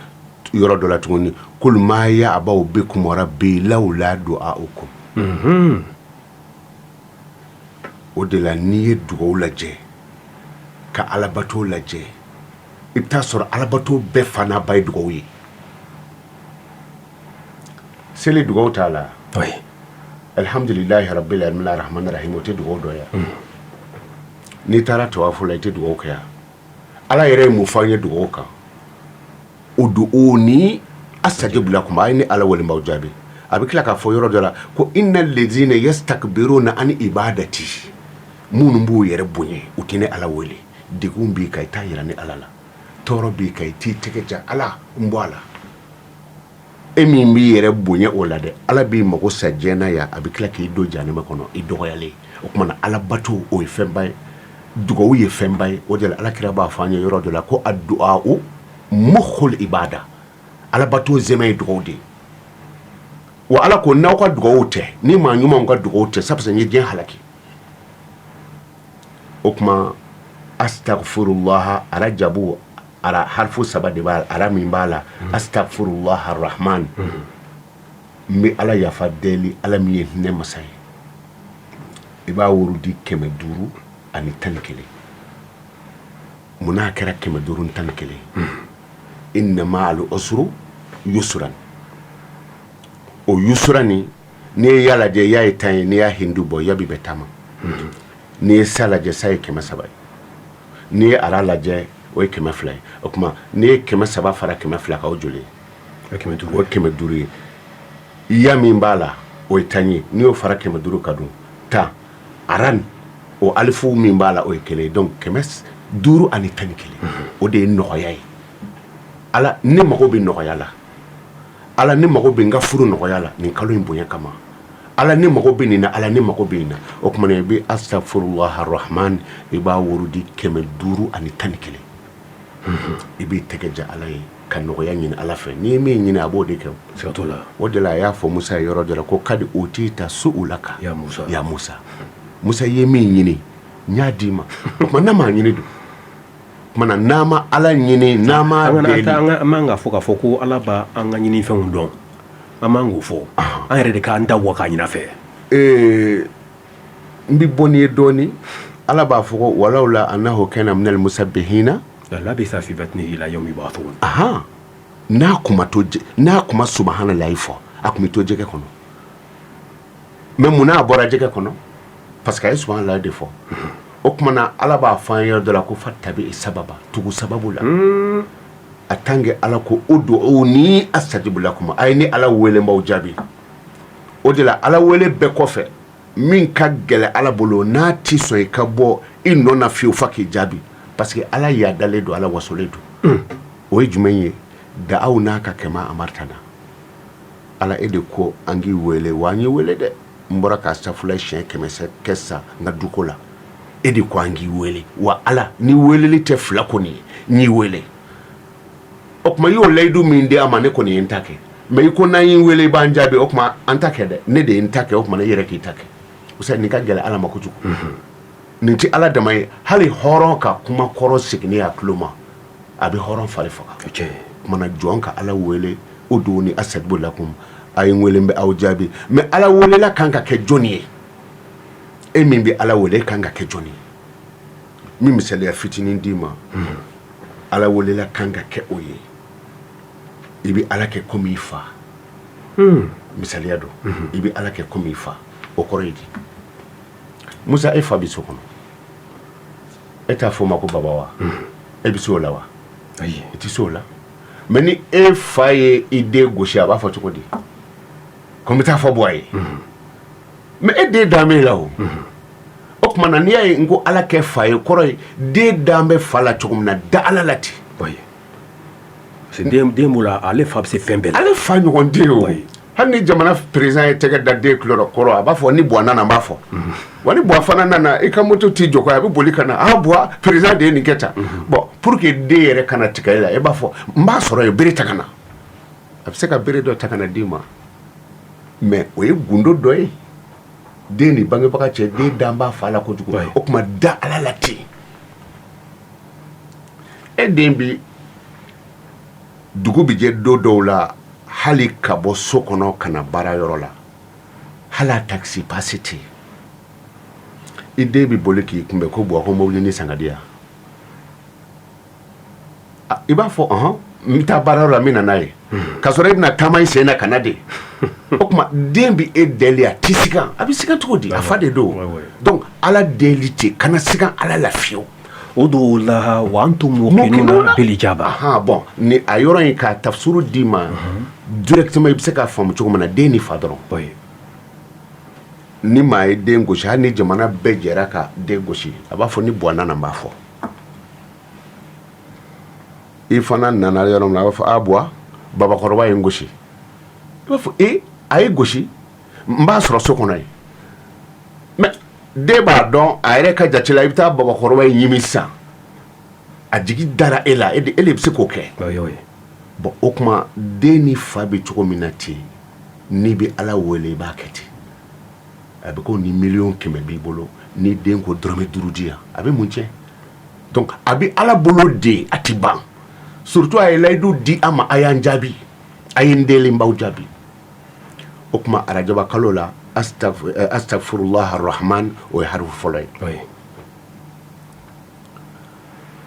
yɔrɔ dɔ la tuguni kul ma ya'ba'u bikum rabbi lawla du'a'ukum. O de la n'i ye dugawu lajɛ ka alabato lajɛ i bɛ taa sɔrɔ alabato bɛɛ fa n'a ba ye dugawu ye. Seli dugawu t'a la. Alhamdulilahi rabbil alamin arrahman arrahim o tɛ dugawu dɔ ye. N'i taara tawafu la i tɛ dugawu kɛ yan. Ala yɛrɛ ye mun fɔ an ye dugawu kan? Uduuni astajib lakum, a ye ne Ala wele n b'aw jaabi. A bɛ tila k'a fɔ yɔrɔ dɔ la ko inna lezina yastakbiruna an ibadati, minnu b'u yɛrɛ bonya u tɛ ne Ala wele. Degun b'i kan i t'a yira ne Ala la, tɔɔrɔ b'i kan i t'i tɛgɛ jan Ala n bɔ a la. E min b'i yɛrɛ bonya o la dɛ, Ala b'i mago sa diɲɛ na yan, a bɛ tila k'i don jahanama kɔnɔ i dɔgɔyalen. O tuma na Ala bato o ye fɛnba ye, dugawu ye fɛnba ye. O de la Ala kira b'a fɔ an ye yɔrɔ dɔ la ko addu'a'u mukhul ibada, Ala bato zɛmɛ ye dugawu de ye. Wa Ala ko n'aw ka dugawu tɛ, ni maa ɲumanw ka dugawu tɛ, sabisa n ye diɲɛ halaki. O tuma astagfirullah arajabu ara harfu saba de b'a ara min b'a la astagfirullah arrahman, n bɛ Ala yafa deli Ala min ye hinɛ masa ye. I b'a wurudi 511. Munna a kɛra 511? Inna ma'al usri yusran. O yusran nin, n'i ye ya lajɛ ya ye 10 ye, n'i y'a hindu bɔ ya bi bɛn 10 ma. N'i ye sa lajɛ sa ye 300 ye, n'i ye ara lajɛ o ye 200 ye. O tuma n'i ye 300 fara 200 kan o joli ye? O ye 500 ye. Ya min b'a la o ye 10 ye, n'i y'o fara 500 kan dun 10 aran o alifu min b'a la o ye 1 ye. Donc 511 o de ye nɔgɔya ye. Ala ne mago bɛ nɔgɔya la, Ala ne mago bɛ n ka furu nɔgɔya la nin kalo in bonya kama, Ala ne mago bɛ nin na, Ala ne mago bɛ nin na. O tuma na i bɛ astagfirullah arrahman i b'a wurudi 511. I b'i tɛgɛ ja Ala ye ka nɔgɔya ɲini Ala fɛ. N'i ye min ɲini a b'o de kɛ. Siga t'o la. O de la a y'a fɔ Musa ye yɔrɔ dɔ la ko kadi utita su'ulaka ya Musa, ya Musa. Musa i ye min ɲini n y'a d'i ma. O tuma n'a m'a ɲini dun? O tuma na n'a ma Ala ɲini, n'a ma deli. An man k'a fɔ k'a fɔ ko Ala b'an ka ɲinifɛnw dɔn. An man k'o fɔ. An yɛrɛ de k'an da bɔ k'a ɲini a fɛ. Ee, n bɛ bɔ n'i ye dɔɔnin. Ala b'a fɔ ko walawla annahu kana minal musabbihina lalabisa fi batnihi ila yawmi yub'athun. Ahan, n'a kun ma to n'a kun ma subahanallahi fɔ, a kun bɛ to jɛgɛ kɔnɔ. Mais munna a bɔra jɛgɛ kɔnɔ? Parce que a ye subahanallahi de fɔ. O tuma na Ala b'a fɔ an ye yɔrɔ dɔ la ko fattabi sababa, tugu sababu la. A tant que Ala ko ud'uni astajib lakum, a ye ne Ala wele n b'aw jaabi. O de la Ala wele bɛɛ kɔfɛ min ka gɛlɛn Ala bolo n'a tɛ sɔn i ka bɔ i nɔ na fiyewu f'a k'i jaabi, parce que Ala yadalen don, Ala wasolen don. O ye jumɛn ye? Da'awnaka kama amartana. Ala e de ko an k'i wele, wa an y'i wele dɛ. N bɔra ka safula siɲɛ 100 kɛ sa n ka duko la. E de ko an k'i wele, wa Ala ni weleli tɛ fila kɔni ye, n y'i wele. O tuma i y'o layidu min di a ma, ne kɔni ye n ta kɛ. Mais i ko n'an y'i wele i b'an jaabi, o tuma an ta kɛ dɛ, ne de ye n ta kɛ, o tuma i yɛrɛ k'i ta kɛ. O nin ka gɛlɛn Ala ma kojugu. Nin tɛ Ala dama ye, hali hɔrɔn ka kuma kɔrɔ seginni a tulo ma, a bɛ hɔrɔn fari faga. O tuma na jɔn ka Ala wele ud'uni astajib lakum, a ye n wele n bɛ aw jaabi. Mais Ala welela kan ka kɛ jɔnni ye? E min bɛ Ala wele, e kan ka kɛ jɔnni ye? N bɛ misaliya fitinin d'i ma. Ala welela kan ka kɛ o ye, i bɛ Ala kɛ komi i fa. Misaliya don, i bɛ Ala kɛ komi i fa. O kɔrɔ ye di? Musa, e fa bɛ so kɔnɔ, e t'a fɔ o ma ko baba wa? E bɛ se o la wa? Ayi, i tɛ se o la. Mais ni e fa ye i den gosi, a b'a fɔ cogo di? Ko n bɛ taa fɔ Buwa ye. Mais e den dan bɛ e la o. O tuma na n'i y'a ye n ko Ala kɛ fa ye, kɔrɔ ye den dan bɛ fa la cogo min na, da Ala la ten. Parce que den b'o la, ale fa bɛ se fɛn bɛɛ la. Ale fa ɲɔgɔn den o. Hali ni jamana président ye tɛgɛ da den tulo kɔrɔ, a b'a fɔ ni Buwa nana, n b'a fɔ. Wa ni Buwa fana nana, i ka moto t'i jɔ, a bɛ boli ka na: "Ah Buwa, président de ye nin kɛ tan." Bon, pour que den yɛrɛ kana tigɛ e la, e b'a fɔ n b'a sɔrɔ yen, bere ta ka na. A bɛ se ka bere dɔ ta ka na d'i ma, mais o ye gundo dɔ ye den ni bangebaga cɛ. Den dan b'a fa la kojugu. O tuma, da Ala la ten. E den bi dugu bi jɛ don dɔw la, hali ka bɔ so kɔnɔ ka na baara yɔrɔ la, hali a taxi passe tɛ yen. I den bi boli k'i kunbɛn ko: "Buwa, ko mobili ni san ka di yan." I b'a fɔ: "Ɔhɔn, n bɛ taa baarayɔrɔ la, n bɛ na n'a ye." K'a sɔrɔ e bɛna taama i sen na ka na de. O tuma, den bi e deli, a tɛ siga. A bɛ siga cogo di? A fa de don. Donc Ala deli ten, kana siga Ala la fiyewu. Udu llaha wa antum muqinuna bil ijaba. Ahan, bon, ni a yɔrɔ in k'a tafsuru d'i ma directement, i bɛ se k'a faamu cogo min na, den ni fa dɔrɔn. Ni maa ye den gosi, hali ni jamana bɛɛ jɛra ka den gosi, a b'a fɔ ni Buwa nana, n b'a fɔ. I fana nana yɔrɔ min na, a b'a fɔ: "A Buwa, babakɔrɔba ye n gosi." I b'a fɔ: "E, a ye gosi, n b'a sɔrɔ so kɔnɔ yen." Mais den b'a dɔn a yɛrɛ ka jate la, i bɛ taa babakɔrɔba in ɲimi sisan, a jigi dara e la, e de bɛ se k'o kɛ. Bon, o tuma, den ni fa bɛ cogo min na ten, n'i bɛ Ala wele, i b'a kɛ ten. A bɛ ko ni miliyɔn 100 b'i bolo, ni den ko dɔrɔmɛ 5 di yan, a bɛ mun tiɲɛ? Donc a bɛ Ala bolo de, a ti ban. Surtout a ye layidu di an ma: "A y'an jaabi, a ye n deli, n b'aw jaabi." O tuma, arajaba kalo la, astagfirullah arrahman, o ye harifu fɔlɔ ye.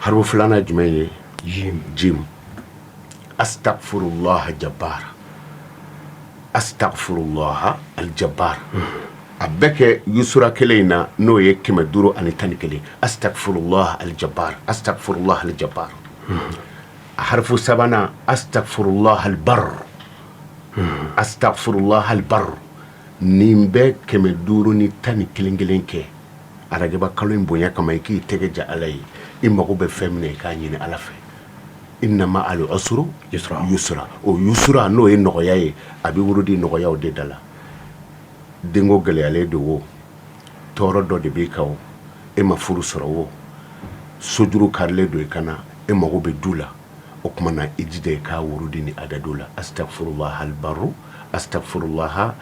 Harifu filanan jumɛn ye? Jim. Jim. Astagfirullah jabbar, astagfirullah aljabar. A bɛɛ kɛ yusura kelen in na, n'o ye 511: astagfirullah aljabar, astagfirullah aljabar. A harifu sabanan, astagfirullah albar, astagfirullah albar. Nin bɛɛ 511 kelen kɛ arajaba kalo in bonya kama. I k'i tɛgɛ ja Ala ye, i mago bɛ fɛn min na, i k'a ɲini Ala fɛ. Inna ma al usru yusra. Yusra. O yusra, n'o ye nɔgɔya ye, a bɛ wurudi nɔgɔyaw de da la. Denko gɛlɛyalen don o, tɔɔrɔ dɔ de b'i kan o, e ma furu sɔrɔ o, sojuru karilen don i kana, e mago bɛ du la, o tuma na, i jija i k'a wurudi ni adadu la: astagfirullah albaru, astagfirullah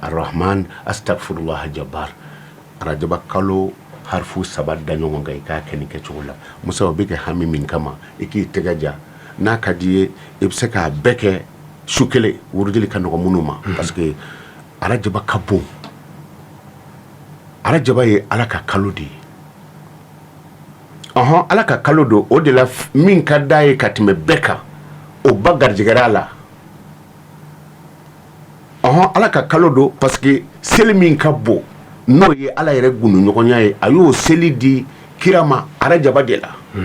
arrahman, astagfirullah jabbar. Arajaba kalo harifu saba da ɲɔgɔn kan, i k'a kɛ nin kɛcogo la. Musa, o bɛ kɛ hami min kama, i k'i tɛgɛ ja. N'a ka di ye, i bɛ se k'a bɛɛ kɛ su kelen, wurudili ka nɔgɔ minnu ma, parce que arajaba ka bon. Arajaba ye Ala ka kalo de ye. Ɔhɔn, Ala ka kalo don. O de la, min ka d'a ye ka tɛmɛ bɛɛ kan, o ba garijɛgɛra a la. Ɔhɔn, Ala ka kalo don, parce que seli min ka bon, n'o ye Ala yɛrɛ gundoɲɔgɔnya ye, a y'o seli di kira ma arajaba de la. O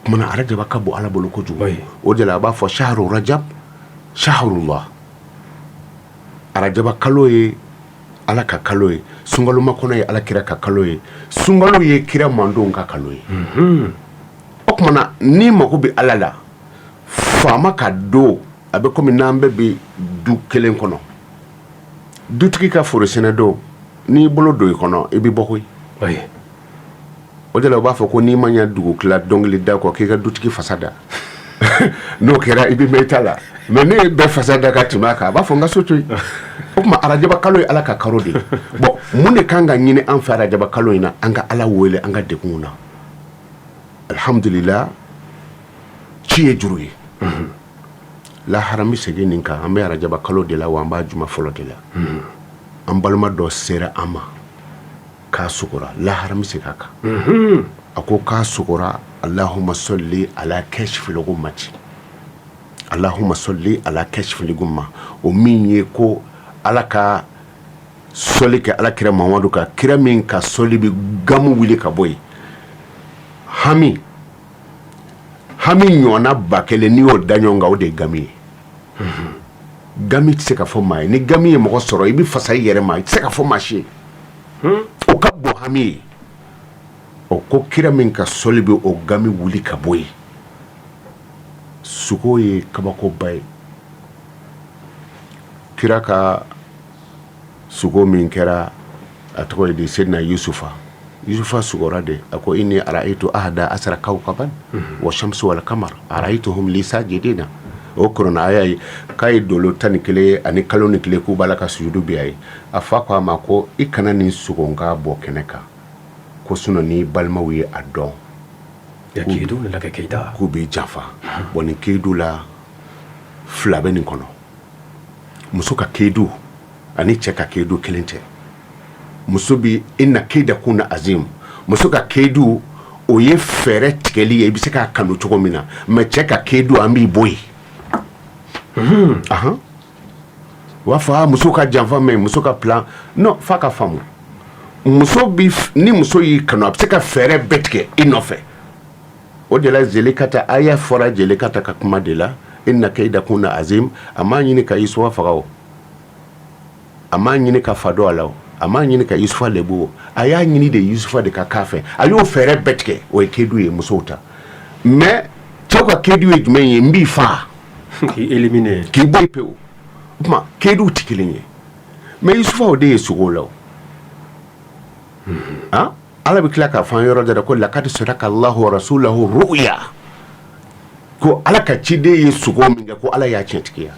kumana, arajaba ka bon Ala bolo kojugu. O de la, a b'a fɔ shahru rajab shahrullah. Arajaba kalo ye Ala ka kalo ye, sunkaloma kɔnɔ ye Ala kira ka kalo ye, sunkalo ye kira mandenw ka kalo ye. O kumana, n'i mago bɛ Ala la, faama ka don, a bɛ komi n'an bɛɛ bɛ du kelen kɔnɔ, dutigi ka foro sɛnɛ don, n'i bolo don i kɔnɔ, i bɛ bɔ koyi. O de la, u b'a fɔ ko n'i ma ɲɛ dugu tila dɔnkili da kɔ, k'i ka dutigi fasa da. N'o kɛra, i bɛ mɛn i ta la. Mais ne ye bɛɛ fasa da ka tɛmɛ a kan, a b'a fɔ n ka so to yen. O tuma, arajaba kalo ye Ala ka kalo de ye. Bon, mun de kan ka ɲini an fɛ arajaba kalo in na? An ka Ala wele an ka degunw na. Alhamdulillah, ci ye juru ye. Lahara, n bɛ segin nin kan. An bɛ arajaba kalo de la wa, an b'a juma fɔlɔ de la. An balima dɔ sera an ma k'a sogora. Lahara, n bɛ segin a kan. A ko k'a sogora. Allahumma salli ala kashfil ghummati, allahumma salli ala kashfil ghumma. O min ye ko Ala ka sɔli kɛ Ala kira Mamadu kan, kira min ka sɔli bɛ gamu wuli ka bɔ yen. Hami hami ɲɔgɔnna 1000, n'i y'o da ɲɔgɔn kan, o de ye gami ye. Gami tɛ se ka fɔ maa ye. Ni gami ye mɔgɔ sɔrɔ, i bɛ fasa i yɛrɛ ma, i tɛ se ka fɔ maa si ye. O ka bon hami ye. O ko kira min ka sɔli bɛ o gami wuli ka bɔ yen. Sugo ye kabakoba ye. Kira ka sugo min kɛra, a tɔgɔ ye di, Sedina Yusufa. Yusufa sugora de, a ko inni araitu ahada asara kawkaban wa shamsu wal kamar araituhum li sajidina. O kurana aya ye k'a ye dolo 11 ani kalo ni tile k'u b'a la ka sujudu bi a ye. A fa ko a ma ko i kana nin sugonkan bɔ kɛnɛ kan, ko sinon n'i balimaw ye a dɔn k'u b'i janfa. Bon, nin keyidu la fila bɛ nin kɔnɔ, muso ka keyidu ani cɛ ka keyidu kelen tɛ. Muso bi inna keyida kunna azim, muso ka keyidu o ye fɛɛrɛ tigɛli ye i bɛ se k'a kanu cogo min na, mais cɛ ka keyidu an b'i bɔ yen. Ahan, u b'a fɔ a muso ka janfa, mais muso ka plan non, f'a ka faamu. Muso bi, ni muso y'i kanu, a bɛ se ka fɛɛrɛ bɛɛ tigɛ i nɔfɛ. O de la Zelikata, aya fɔra Zelikata ka kuma de la, inna keyida kunna azim. A m'a ɲini ka Yusufa faga o, a m'a ɲini ka fa don a la o, a m'a ɲini ka Yusufa lebu o, a y'a ɲini de Yusufa de ka k'a fɛ. A y'o fɛɛrɛ bɛɛ tigɛ. O ye keyidu ye musow ta. Mais cɛw ka keyidu ye jumɛn ye? N b'i faa, k'i éliminer, k'i bɔ yen pewu. O tuma keyiduw tɛ kelen ye. Mais Yusufa o de ye sugo la o. Han, Ala bɛ tila k'a fɔ an yɔrɔ dɔ la ko lakadi sadaka Allahu rasulahu ruya, ko Ala ka ciden ye sugo min kɛ, ko Ala y'a tiɲɛtigiya.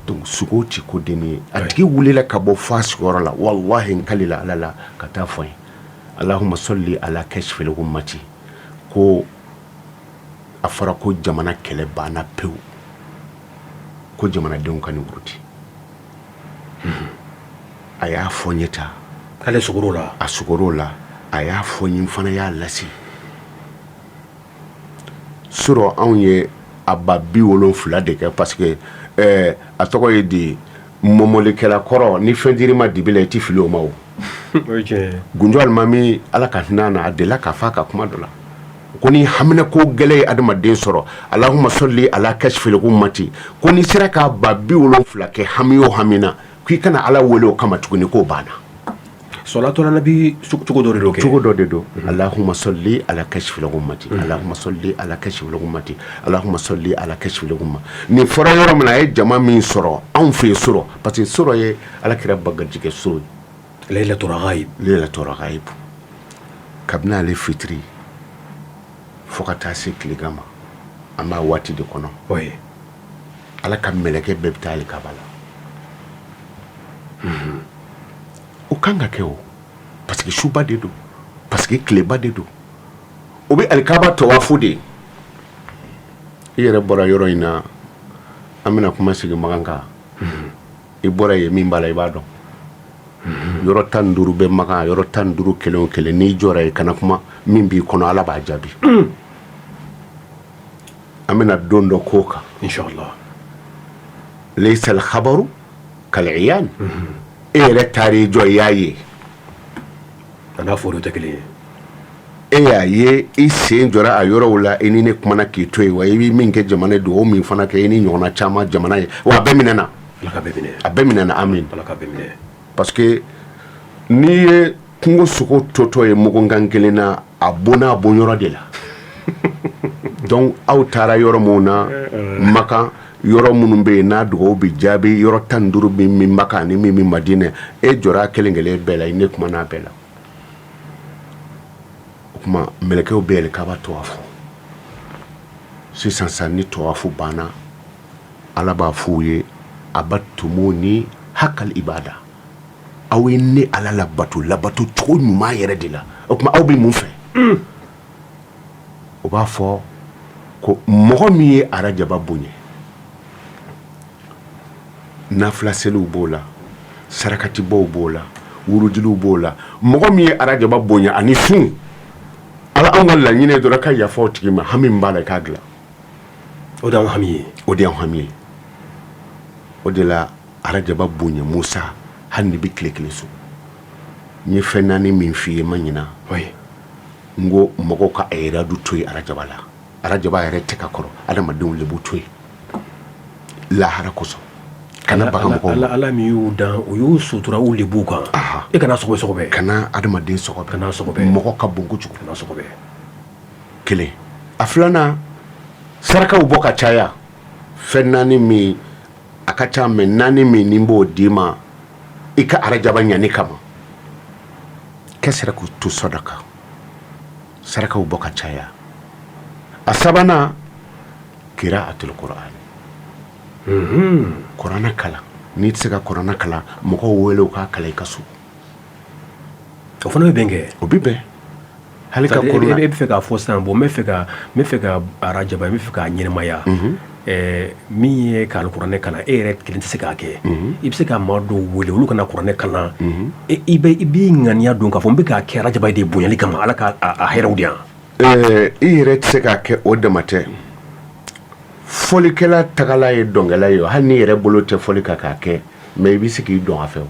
Donc sugo ti ko dennin ye. A tigi wulila ka bɔ fo a sigiyɔrɔ la, walahi n kalila Ala la, ka taa fɔ n ye Allahumma salli ala kashfil ummati, ko a fɔra ko jamana kɛlɛ banna pewu, ko jamanadenw ka nin wuruti. A y'a fɔ n ye ta k'ale sugor'o la. A sugor'o la, a y'a fɔ n ye, n fana y'a lase surɔ. Anw ye a ba 70 de kɛ, parce que a tɔgɔ ye di, mɔmɔlikɛla kɔrɔ, ni fɛn dir'i ma dibi la, i ti fili o ma. O Gunjo Alimami, Ala ka hinɛ na, a delila k'a fɔ a ka kuma dɔ la ko ni haminɛ ko gɛlɛn ye adamaden sɔrɔ, Allahumma salli ala kashfil ummati, ko n'i sera k'a ba 70 kɛ hami o hami na, k'i kana Ala wele o kama tuguni, k'o banna. Salatu ala nabi cogo dɔ de don kɛ. Cogo dɔ de don. Allahumma salli ala kashfil ummati, Allahumma salli ala kashfil ummati, Allahumma salli ala kashfil umma. Nin fɔra yɔrɔ min na, a ye jama min sɔrɔ anw fɛ yen surɔ, parce que surɔ ye Ala kira ba garijɛgɛ so ye. Laylatul raghaib. Laylatul raghaib, kabini ale fitiri fo ka taa se tilegan ma, an b'a waati de kɔnɔ. Ala ka mɛlɛkɛ bɛɛ bɛ taa alikaba la. O kan ka kɛ o, parce que suba de don, parce que tileba de don. O bɛ alikaba tɔwafu de. I yɛrɛ bɔra yɔrɔ in na, an bɛna kuma sigi Makan kan. I bɔra yen, min b'a la i b'a dɔn. Yɔrɔ 15 bɛ Makan, yɔrɔ 15 kelen o kelen, n'i jɔra yen kana kuma, min b'i kɔnɔ Ala b'a jaabi. An bɛna don dɔ k'o kan. Inshallah. Laysal khabaru kal iyan. E yɛrɛ taar'i jɔ, i y'a ye. A n'a fɔra tɛ kelen ye. E y'a ye, i sen jɔra a yɔrɔw la, i ni ne kumana k'i to yen. Wa i bɛ min kɛ jamana, dugawu min fana kɛ i ni ɲɔgɔnna caman jamana ye, wa a bɛɛ minɛna. Ala ka bɛɛ minɛ. A bɛɛ minɛna, amin. Ala ka bɛɛ minɛ. Parce que n'i ye kungo sogo totɔ ye mugunkan kelen na, a bonna a bonyɔrɔ de la. Donc aw taara yɔrɔ minnu na Makan, yɔrɔ minnu bɛ yen n'a dugawu bɛ jaabi, yɔrɔ 15 bɛ min Makan ani min bɛ Madinɛ, e jɔra kelen kelen bɛɛ la, i ne kumana a bɛɛ la. O tuma mɛlɛkɛw bɛ yɛlɛ kaba tɔwafu. Sisan sa, ni tɔwafu banna, Ala b'a f'u ye abattumuni hakal ibada, aw ye ne Ala labato labato cogo ɲuman yɛrɛ de la. O tuma aw bɛ mun fɛ? O b'a fɔ ko mɔgɔ min ye arajaba bonya, nafila seliw b'o la, sarakatibɔw b'o la, wurudiliw b'o la, mɔgɔ min ye arajaba bonya ani sun, Ala, anw ka laɲini ye dɔrɔn ka yafa o tigi ma, hami min b'a la i k'a dilan. O de y'anw hami ye. O de y'anw hami ye. O de la arajaba bonya, Musa, hali n'i bɛ tile kelen sun. N ye fɛn naani min f'i ye, ma ɲina. N ko mɔgɔw ka iradu to yen arajaba la. Arajaba yɛrɛ tɛ ka kɔrɔ, adamadenw lebu to yen lahara kosɔn, kana baga mɔgɔw ma. Ala min y'u dan, u y'u sutura u lebu kan. E kana sɔgɔbɛ sɔgɔbɛ. Kana adamaden sɔgɔbɛ. Kana sɔgɔbɛ. Mɔgɔ ka bon kojugu. Kana sɔgɔbɛ. Kelen. A filanan, Sarakaw bɔ ka caya. Fɛn naani min a ka ca, mais naani min ni b'o d'i ma i ka arajaba ɲani kama, kasratu sadaka, sarakaw bɔ ka caya. A sabanan, kiraatul kuran, kuranɛ kalan. N'i tɛ se ka kuranɛ kalan, mɔgɔw wele u k'a kalan i ka so. O fana bɛ bɛn kɛ. O bɛ bɛn. Hali ka e bɛ fɛ k'a fɔ sisan, bon, n bɛ fɛ ka arajaba, n bɛ fɛ k'a ɲɛnamaya, min ye ka alikuranɛ kalan, e yɛrɛ kelen tɛ se k'a kɛ, i bɛ se ka maa dɔw wele, olu ka na kuranɛ kalan. I b'i ŋaniya don k'a fɔ n bɛ k'a kɛ arajaba de bonyali kama, Ala ka a hɛrɛw di yan. I yɛrɛ tɛ se k'a kɛ, o dama tɛ. Fɔlikɛla tagala ye dɔnkɛla ye. Hali n'i yɛrɛ bolo tɛ fɔli kan k'a kɛ, mais i bɛ se k'i dɔn a fɛ.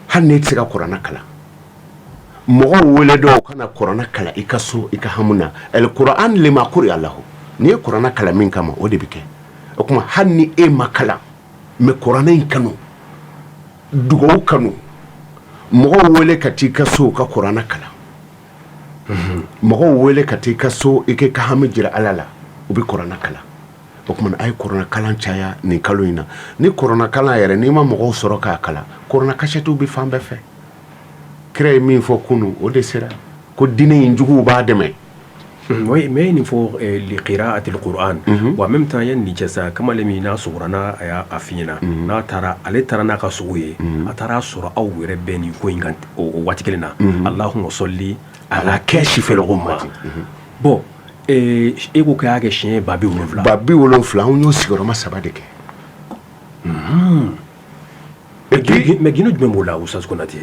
Hali n'i tɛ se ka kuranɛ kalan, mɔgɔw wele dɔw ka na kuranɛ kalan i ka so, i ka hamu na. Alikuran lima kuriya lahu, n'i ye kuranɛ kalan min kama, o de bɛ kɛ. O tuma hali ni e ma kalan, mais kuranɛ in kanu, dugawu kanu, mɔgɔw wele ka t'i ka so, u ka kuranɛ kalan. Mɔgɔw wele ka t'i ka so, i k'i ka hami jira Ala la, u bɛ kuranɛ kalan. O tuma a ye kuranɛ kalan caya nin kalo in na. Ni kuranɛ kalan yɛrɛ, n'i ma mɔgɔw sɔrɔ k'a kalan, kuranɛ kasɛtiw bɛ fan bɛɛ fɛ. Kira ye min fɔ kunun, o de sera, ko diinɛ in juguw b'a dɛmɛ. Oui, mais nin fɔ liqira'atil Qur'an, wa en même temps, yanni nin cɛ sa, kamalen min n'a sugora, n'a a y'a f'i ɲɛna, n'a taara, ale taara n'a ka sogo ye, a taara sɔrɔ aw yɛrɛ bɛɛ nin ko in kan o waati kelen na, Allahumma salli ala kashifil ghumma. Bon, e ko k'a y'a kɛ siɲɛ 70000. 70000, anw y'o sigiyɔrɔma saba de kɛ. Mais gundo jumɛn b'o la, Oustaz Konate?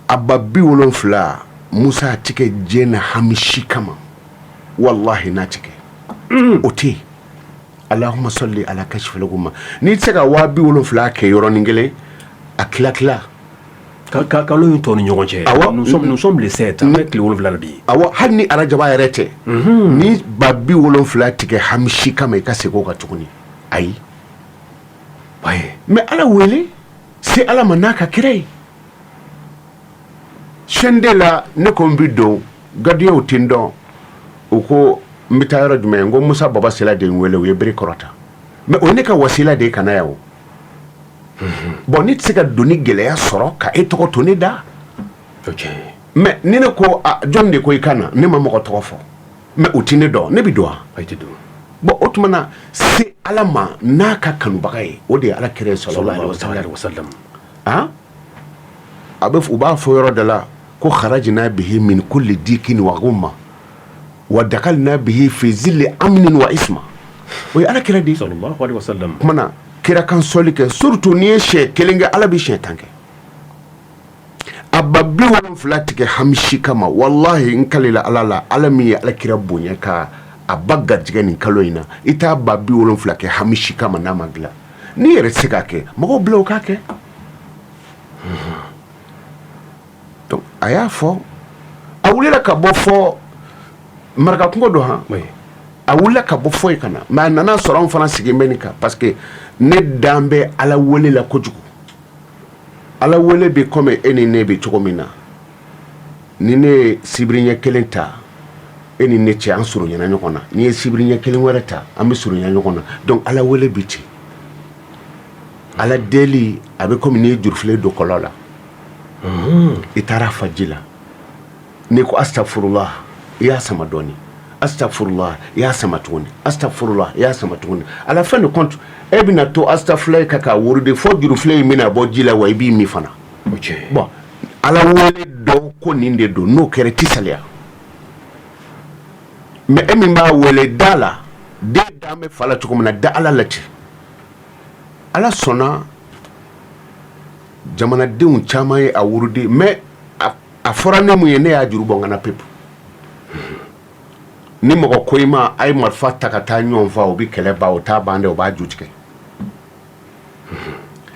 A 70000, Musa, a ti kɛ diɲɛ na hami si kama. Wallahi, n'a ti kɛ, o tɛ yen. Allahumma salli ala kashifil ghumma, n'i tɛ se ka 70000 kɛ yɔrɔnin kelen, a tila tila. Kalo in tɔ ni ɲɔgɔn cɛ. Awɔ. Nous sommes le 7, an bɛ tile 7 la bi. Awɔ, hali ni arajaba yɛrɛ tɛ, ni 70000 tigɛ hami si kama, i ka segin o kan tuguni, ayi. Mais Ala wele se Ala ma n'a ka kira ye. Chaîne de la, ne ko n bi don, gardien tɛ n dɔn. U ko n bɛ taa yɔrɔ jumɛn? N ko Musa Baba Sila de ye n wele, u ye bere kɔrɔta. Mais o ye ne ka wasila de ye ka na yan. O bon, ne tɛ se ka doni gɛlɛya sɔrɔ ka e tɔgɔ to ne da. Mais ni ne ko jɔn de ko i ka na, ne ma mɔgɔ tɔgɔ fɔ, mais u tɛ ne dɔn, ne bɛ don wa? Bon, o tuma na, se Ala ma n'a ka kanubaga ye, o de ye Ala kira ye, sallallahu alaihi wasallam. Ah, a bɛ, u b'a fɔ yɔrɔ dɔ la ko kharajna bihi min kulli dikin wa ghumma wa dakalna bihi fi zilli amnin wa isma. O ye Ala kira de ye, sallallahu alaihi wasallam. Kuma na kira kan sɔli kɛ, surtout n'i ye siɲɛ kelen kɛ, Ala bɛ siɲɛ 10 kɛ. A 70000 tigɛ hami si kama, wallahi, n kalila Ala la, Ala min ye Ala kira bonya ka a ba garijɛgɛ nin kalo in na, i t'a 70000 kɛ hami si kama n'a ma dilan. N'i yɛrɛ tɛ se k'a kɛ, mɔgɔw bila u k'a kɛ. Donc a y'a fɔ, a wulila ka bɔ fɔ marakakungo don han. A wulila ka bɔ fɔ yen ka na, mais a nana sɔrɔ anw fana sigilen bɛ nin kan, parce que ne dan bɛ Ala wele la kojugu. Ala wele bɛ komi e ni ne bɛ cogo min na. Ni ne ye sibiri ɲɛ kelen ta, e ni ne cɛ, an surunyana ɲɔgɔn na. N'i ye sibiri ɲɛ kelen wɛrɛ ta, an bɛ surunya ɲɔgɔn na. Donc Ala wele bɛ ten. Ala deli a bɛ komi n'i ye jurufilen don kɔlɔn la, i taara fa ji la. N'i ko astafurula, i y'a sama dɔɔni, astafurula, i y'a sama tuguni, astafurula, i y'a sama tuguni, à la fin de compte, e bɛna to astafurula ka k'a wurudi fo jurufilen in bɛna bɔ ji la, wa i b'i min fana. Bon, Ala wele dɔn ko nin de don, n'o kɛra, i tɛ saliya. Mais e min b'a wele da la, den dan bɛ fa la cogo min na, da Ala la ten. Ala sɔnna, jamanadenw caman ye a wurudi. Mais a fɔra ne mun ye, ne y'a juru bɔ n ka na pewu. Ni mɔgɔ ko i ma a ye marifa ta ka taa ɲɔgɔn fa, o bɛ kɛlɛ ban, o t'a ban dɛ, o b'a ju tigɛ.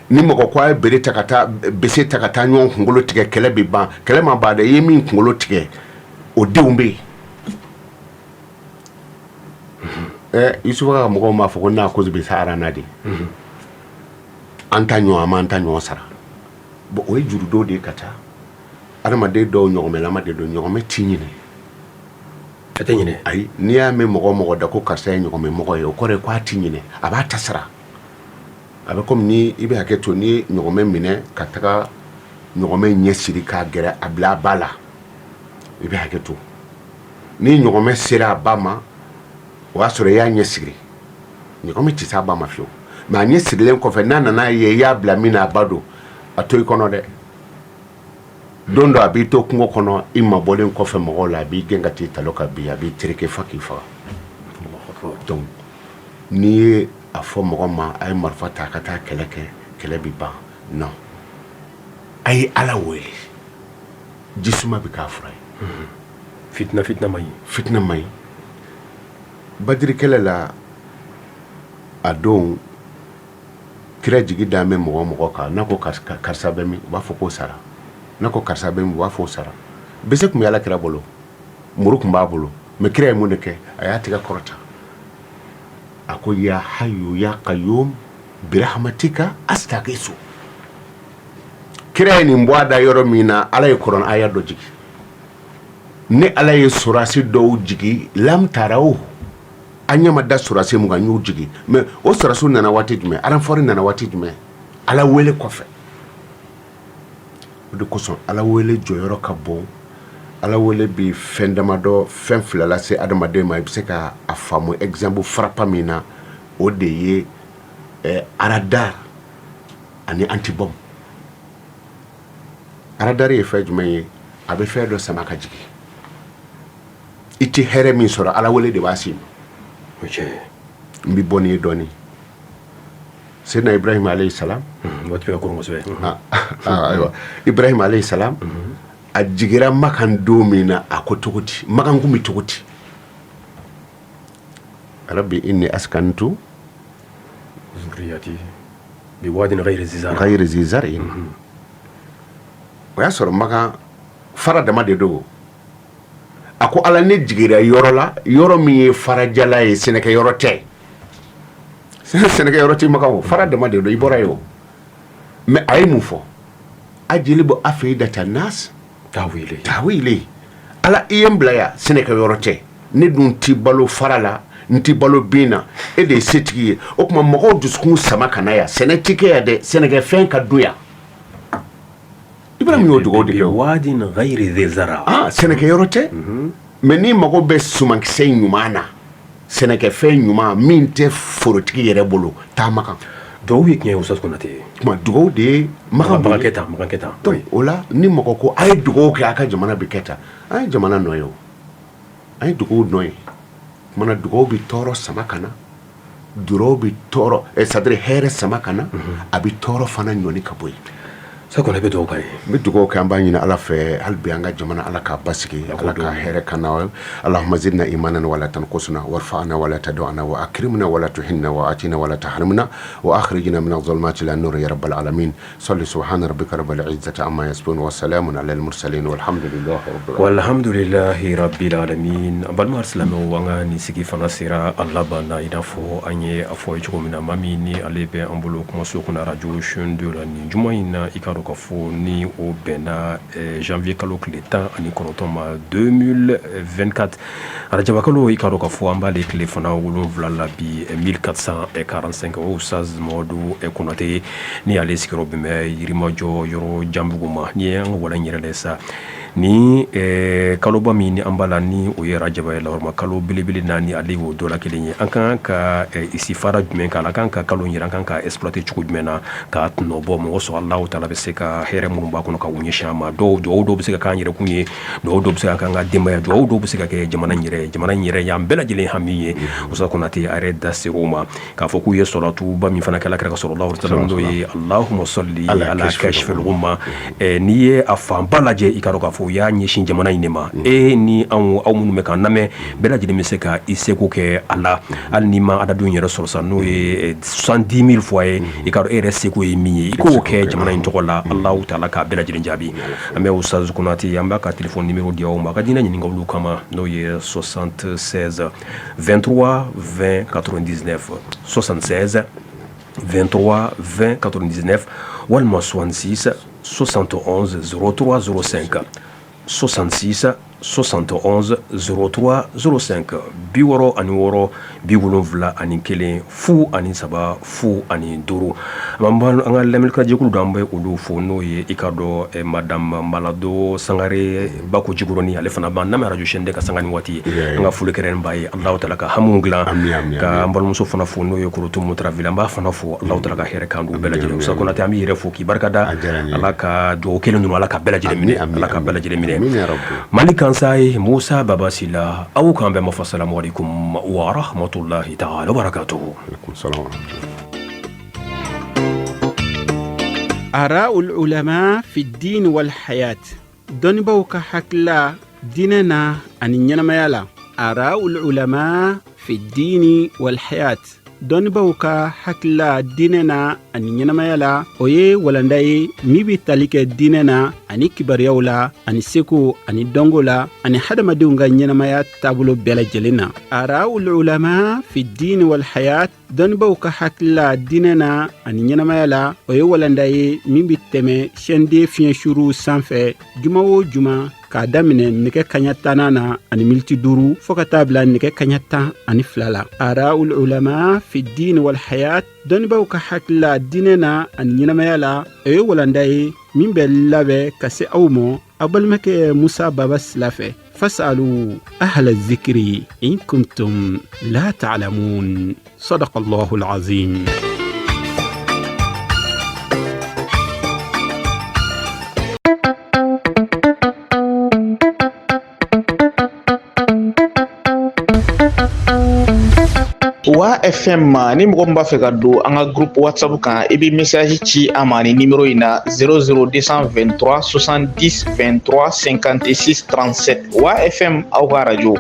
Ni mɔgɔ ko a ye bere ta ka taa, bese ta ka taa ɲɔgɔn kunkolo tigɛ, kɛlɛ bɛ ban, kɛlɛ ma ban dɛ. I ye min kunkolo tigɛ, o denw bɛ yen. Ɛ, Yusufa ka mɔgɔw m'a fɔ ko n'a ko bɛ sa arana de, an ta ɲɔgɔn, an m'an ta ɲɔgɔn sara. Bon, o ye jurudon de ye ka taa. Adamaden dɔw ɲɔgɔnmɛlama de don, ɲɔgɔnmɛ t'i ɲinɛ. A tɛ ɲinɛ. Ayi, n'i y'a mɛn mɔgɔ o mɔgɔ da ko karisa ye ɲɔgɔmɛ mɔgɔ ye, o kɔrɔ ye ko a tɛ ɲinɛ, a b'a ta sara. A bɛ komi ni i bɛ hakɛ to, n'i ye ɲɔgɔmɛ minɛ ka taga ɲɔgɔmɛ ɲɛ siri k'a gɛrɛ a bila a ba la, i bɛ hakɛ to, ni ɲɔgɔmɛ sera a ba ma, o y'a sɔrɔ i y'a ɲɛ siri. Ɲɔgɔmɛ tɛ s'a ba ma fiyewu, mais a ɲɛ sirilen kɔfɛ, n'a nana ye i y'a bila min na, a ba don, a to i kɔnɔ dɛ. Don dɔ a b'i to kungo kɔnɔ, i mabɔlen kɔfɛ mɔgɔw la, a b'i gɛn ka t'i talo ka bin, a b'i tereke fo k'i faga. Donc n'i ye a fɔ mɔgɔ ma a ye marifa ta ka taa kɛlɛ kɛ, kɛlɛ bɛ ban. Non, a ye Ala wele, jisuma bɛ k'a fura ye. Fitina, fitina man ɲi. Fitina man ɲi. Badiri kɛlɛ la, a don kira jigi dan bɛ mɔgɔ mɔgɔ kan, n'a ko karisa bɛ min, u b'a fɔ k'o sara. N'a ko karisa bɛ min, u b'a fɔ o sara. Bese tun bɛ ala kira bolo, muru tun b'a bolo, mais kira ye mun de kɛ? A y'a tɛgɛ kɔrɔta, a ko ya hayu ya qayyum birahmatika astagisu. Kira ye nin bɔ a da yɔrɔ min na, Ala ye kuranɛ aya dɔ jigin. Ne Ala ye sɔrɔdasi dɔw jigin, lam taraw, an ɲɛ ma da sɔrɔdasi mun kan, n y'u jigin. Mais o sɔrɔdasiw nana waati jumɛn? Renfort nana waati jumɛn? Ala wele kɔfɛ. O de kosɔn Ala wele jɔyɔrɔ ka bon. Ala wele bi fɛn damadɔ, fɛn fila lase adamaden ma. I bɛ se ka a faamu exemple frappant min na, o de ye radar ani antibombe. Radar ye fɛn jumɛn ye? A bɛ fɛn dɔ sama ka jigin. I tɛ hɛrɛ min sɔrɔ, Ala wele de b'a s'i ma. N bɛ bɔ n'i ye dɔɔnin. Seydina Ibrahim alayhi salam, ayiwa, Ibrahim alayhi salam, a jigira Makan don min na, a ko cogo di? Makan kun bɛ cogo di? Rabbi inni askantu zurriyati biwadin ghayri zi zar ghayri zi zar'in. O y'a sɔrɔ Makan fara dama de don. A ko Ala, ne jigira yɔrɔ la, yɔrɔ min ye farajala ye, sɛnɛkɛ yɔrɔ tɛ, sɛnɛkɛ yɔrɔ tɛ Makan, o fara dama de don, i bɔra yen o. Mais a ye mun fɔ? Ajilibu afidata nas tahwi tahwi ilayhi. Ala, i ye n bila yan, sɛnɛkɛ yɔrɔ tɛ, ne dun ti balo fara la, n ti balo bin na, e de ye setigi ye. O tuma mɔgɔw dusukun sama ka na yan, sɛnɛ ti kɛ yan dɛ, sɛnɛkɛfɛn ka dun yan. Ibrahim y'o dugawu de kɛ. Biwadin ghayri zi zara. Ah, sɛnɛkɛ yɔrɔ tɛ, mais n'i mago bɛ sumankisɛ ɲuman na, sɛnɛkɛfɛn ɲuman min tɛ forotigi yɛrɛ bolo, taa Makan. Dugawu ye tiɲɛ ye, Ustaz Konate. Tuma dugawu de ye Makan. Makan kɛ tan, Makan kɛ tan. Donc o la, ni mɔgɔ ko a ye dugawu kɛ a ka jamana bɛ kɛ tan, an ye jamana nɔ ye o, an ye dugawu nɔ ye. Kumana dugawu bɛ tɔɔrɔ sama ka na, dugawu bɛ tɔɔrɔ, c'est à dire hɛrɛ sama ka na, a bɛ tɔɔrɔ fana ɲɔni ka bɔ yen. Sa kɔni bɛ dugawu k'a ye. N bɛ dugawu kɛ, an b'a ɲini Ala fɛ hali bi an ka jamana, Ala k'a basigi, Ala ka hɛrɛ ka na. Allahumma zidna imanan wala tanqusna, warfa'na wala tad'ana, wa akrimna wala tuhinna, wa atina wala tahrimna, wa akhrijna min adh-dhulumati ila an-nur ya rabbal alamin. Salli subhana rabbika rabbil izzati amma yasifun wa salamun ala al-mursalin walhamdulillahi rabbil alamin. Walhamdulillahi rabbil alamin. An balima silamɛw, an ka nin sigi fana sera a laban na. I n'a fɔ an ye a fɔ ye cogo min na, maa min ni ale bɛ an bolo kumaso kɔnɔ arajo chaîne 2 la nin juma in na, i k'a dɔn k'a fɔ ni o bɛnna janvier kalo tile 19 ma 2024, arajaba kalo, i k'a dɔn k'a fɔ an b'ale tile fana 7 la bi 1445, o Ustaz Mamadu Konate ni ale sigiyɔrɔ bɛn bɛ Yirimajɔ yɔrɔ Janbugu ma. Ni ye an ka walan yɛrɛ sa ni kaloba min ni an b'a la, ni o ye rajaba ye, lahɔrɔma kalo belebele naani, ale y'o dɔ la kelen ye. An kan ka istifada jumɛn k'a la? An kan ka kalo yɛrɛ, an kan ka exploiter cogo jumɛn na ka tɔnɔ bɔ mɔgɔ sɔrɔ Alahu taala bɛ se ka hɛrɛ minnu b'a kɔnɔ ka u ɲɛsin an ma? Dɔw dugawu dɔw bɛ se ka k'an yɛrɛkun ye, dugawu dɔw bɛ se ka k'an ka denbaya, dugawu dɔw bɛ se ka kɛ jamana in yɛrɛ. Jamana in yɛrɛ y'an bɛɛ lajɛlen hami ye. Ustaz Konate a yɛrɛ da ser'o ma k'a fɔ k'u ye sɔlatuba min fana kɛla kira kan sallallahu alaihi wasallam, n'o ye Allahumma salli ala kashfil ghumma. N'i ye a fanba lajɛ, i k'a dɔn k'a fɔ u y'a ɲɛsin jamana in de ma. E ni anw, aw minnu bɛ k'an lamɛn, bɛɛ lajɛlen bɛ se ka i seko kɛ a la, hali n'i ma adadu yɛrɛ sɔrɔ sa, n'o ye 70 000 fois ye. I k'a dɔn e yɛrɛ seko ye min ye, i k'o kɛ jamana in tɔgɔ la. Alahu taala k'a bɛɛ lajɛlen jaabi. An bɛ Ustaz Konate, an b'a ka téléphone numéro di aw ma a ka diinɛ ɲininkaliw kama, n'o ye 76 23 20 99, 76 23 20 99, walima 66 71 03 05, 66. 71 03 05 66 71 0 3 0 5. An ka lamɛnnikajɛkulu dɔ an bɛ olu fo, n'o ye i ka dɔn madame Malado Sangare Bako Jikɔrɔni, ale fana b'an lamɛn arajo chaîne 2 ka sanga ni waati. An ka foli kɛrɛn b'a ye, Alahu taala ka hamiw dilan, ka an balimamuso fana fo, n'o ye Korotumu Tarawele, an b'a fana fo, Alahu taala ka hɛrɛ k'an bɛɛ lajɛlen. Musa Konate, an b'i yɛrɛ fo k'i barikada, Ala ka dugawu kelen ninnu, Ala ka bɛɛ lajɛlen minɛ, Ala ka bɛɛ lajɛlen minɛ. Mali Kansaye Musa Baba Sila, aw k'an bɛn ma fɔ salamu aleykum wa rahmatulahi taala wa barakatuhu. Araul ulama fi din wal hayat, dɔnnibaw ka hakilila diinɛ na ani ɲɛnamaya la. Araul ulama fi dini wal hayat, dɔnnibaw ka hakilila diinɛ na ani ɲɛnamaya la, o ye walanda ye min bɛ tali kɛ diinɛ na ani kibaruyaw la ani seko ani dɔnko la ani hadamadenw ka ɲɛnamaya taabolo bɛɛ lajɛlen na. Araul ulama fi dini wal hayat, dɔnnibaw ka hakilila diinɛ na ani ɲɛnamaya la, o ye walanda ye min bɛ tɛmɛ chaîne 2 fiɲɛ suruw sanfɛ juma o juma k'a daminɛ nɛgɛ kaɲa tannan na ani miniti duuru fɔɔ ka taa bila nɛgɛ kaɲa 12 la. Araul ulama fi dini wal hayat, dɔnnibaw ka hakilila diinɛ na ani ɲɛnamaya la, o ye walanda ye min bɛ labɛn ka se aw mɔ aw balimakɛ Musa Baba Sila fɛ. Fasalu ahla zikiri in kuntum la ta'lamun. Sadaqa Allahu alazim. Wa FM ma, ni mɔgɔ min b'a fɛ ka don an ka groupe WhatsApp kan, i bɛ message ci an ma ni numéro in na 00223 70 23 56 37. Wa FM, aw ka radio.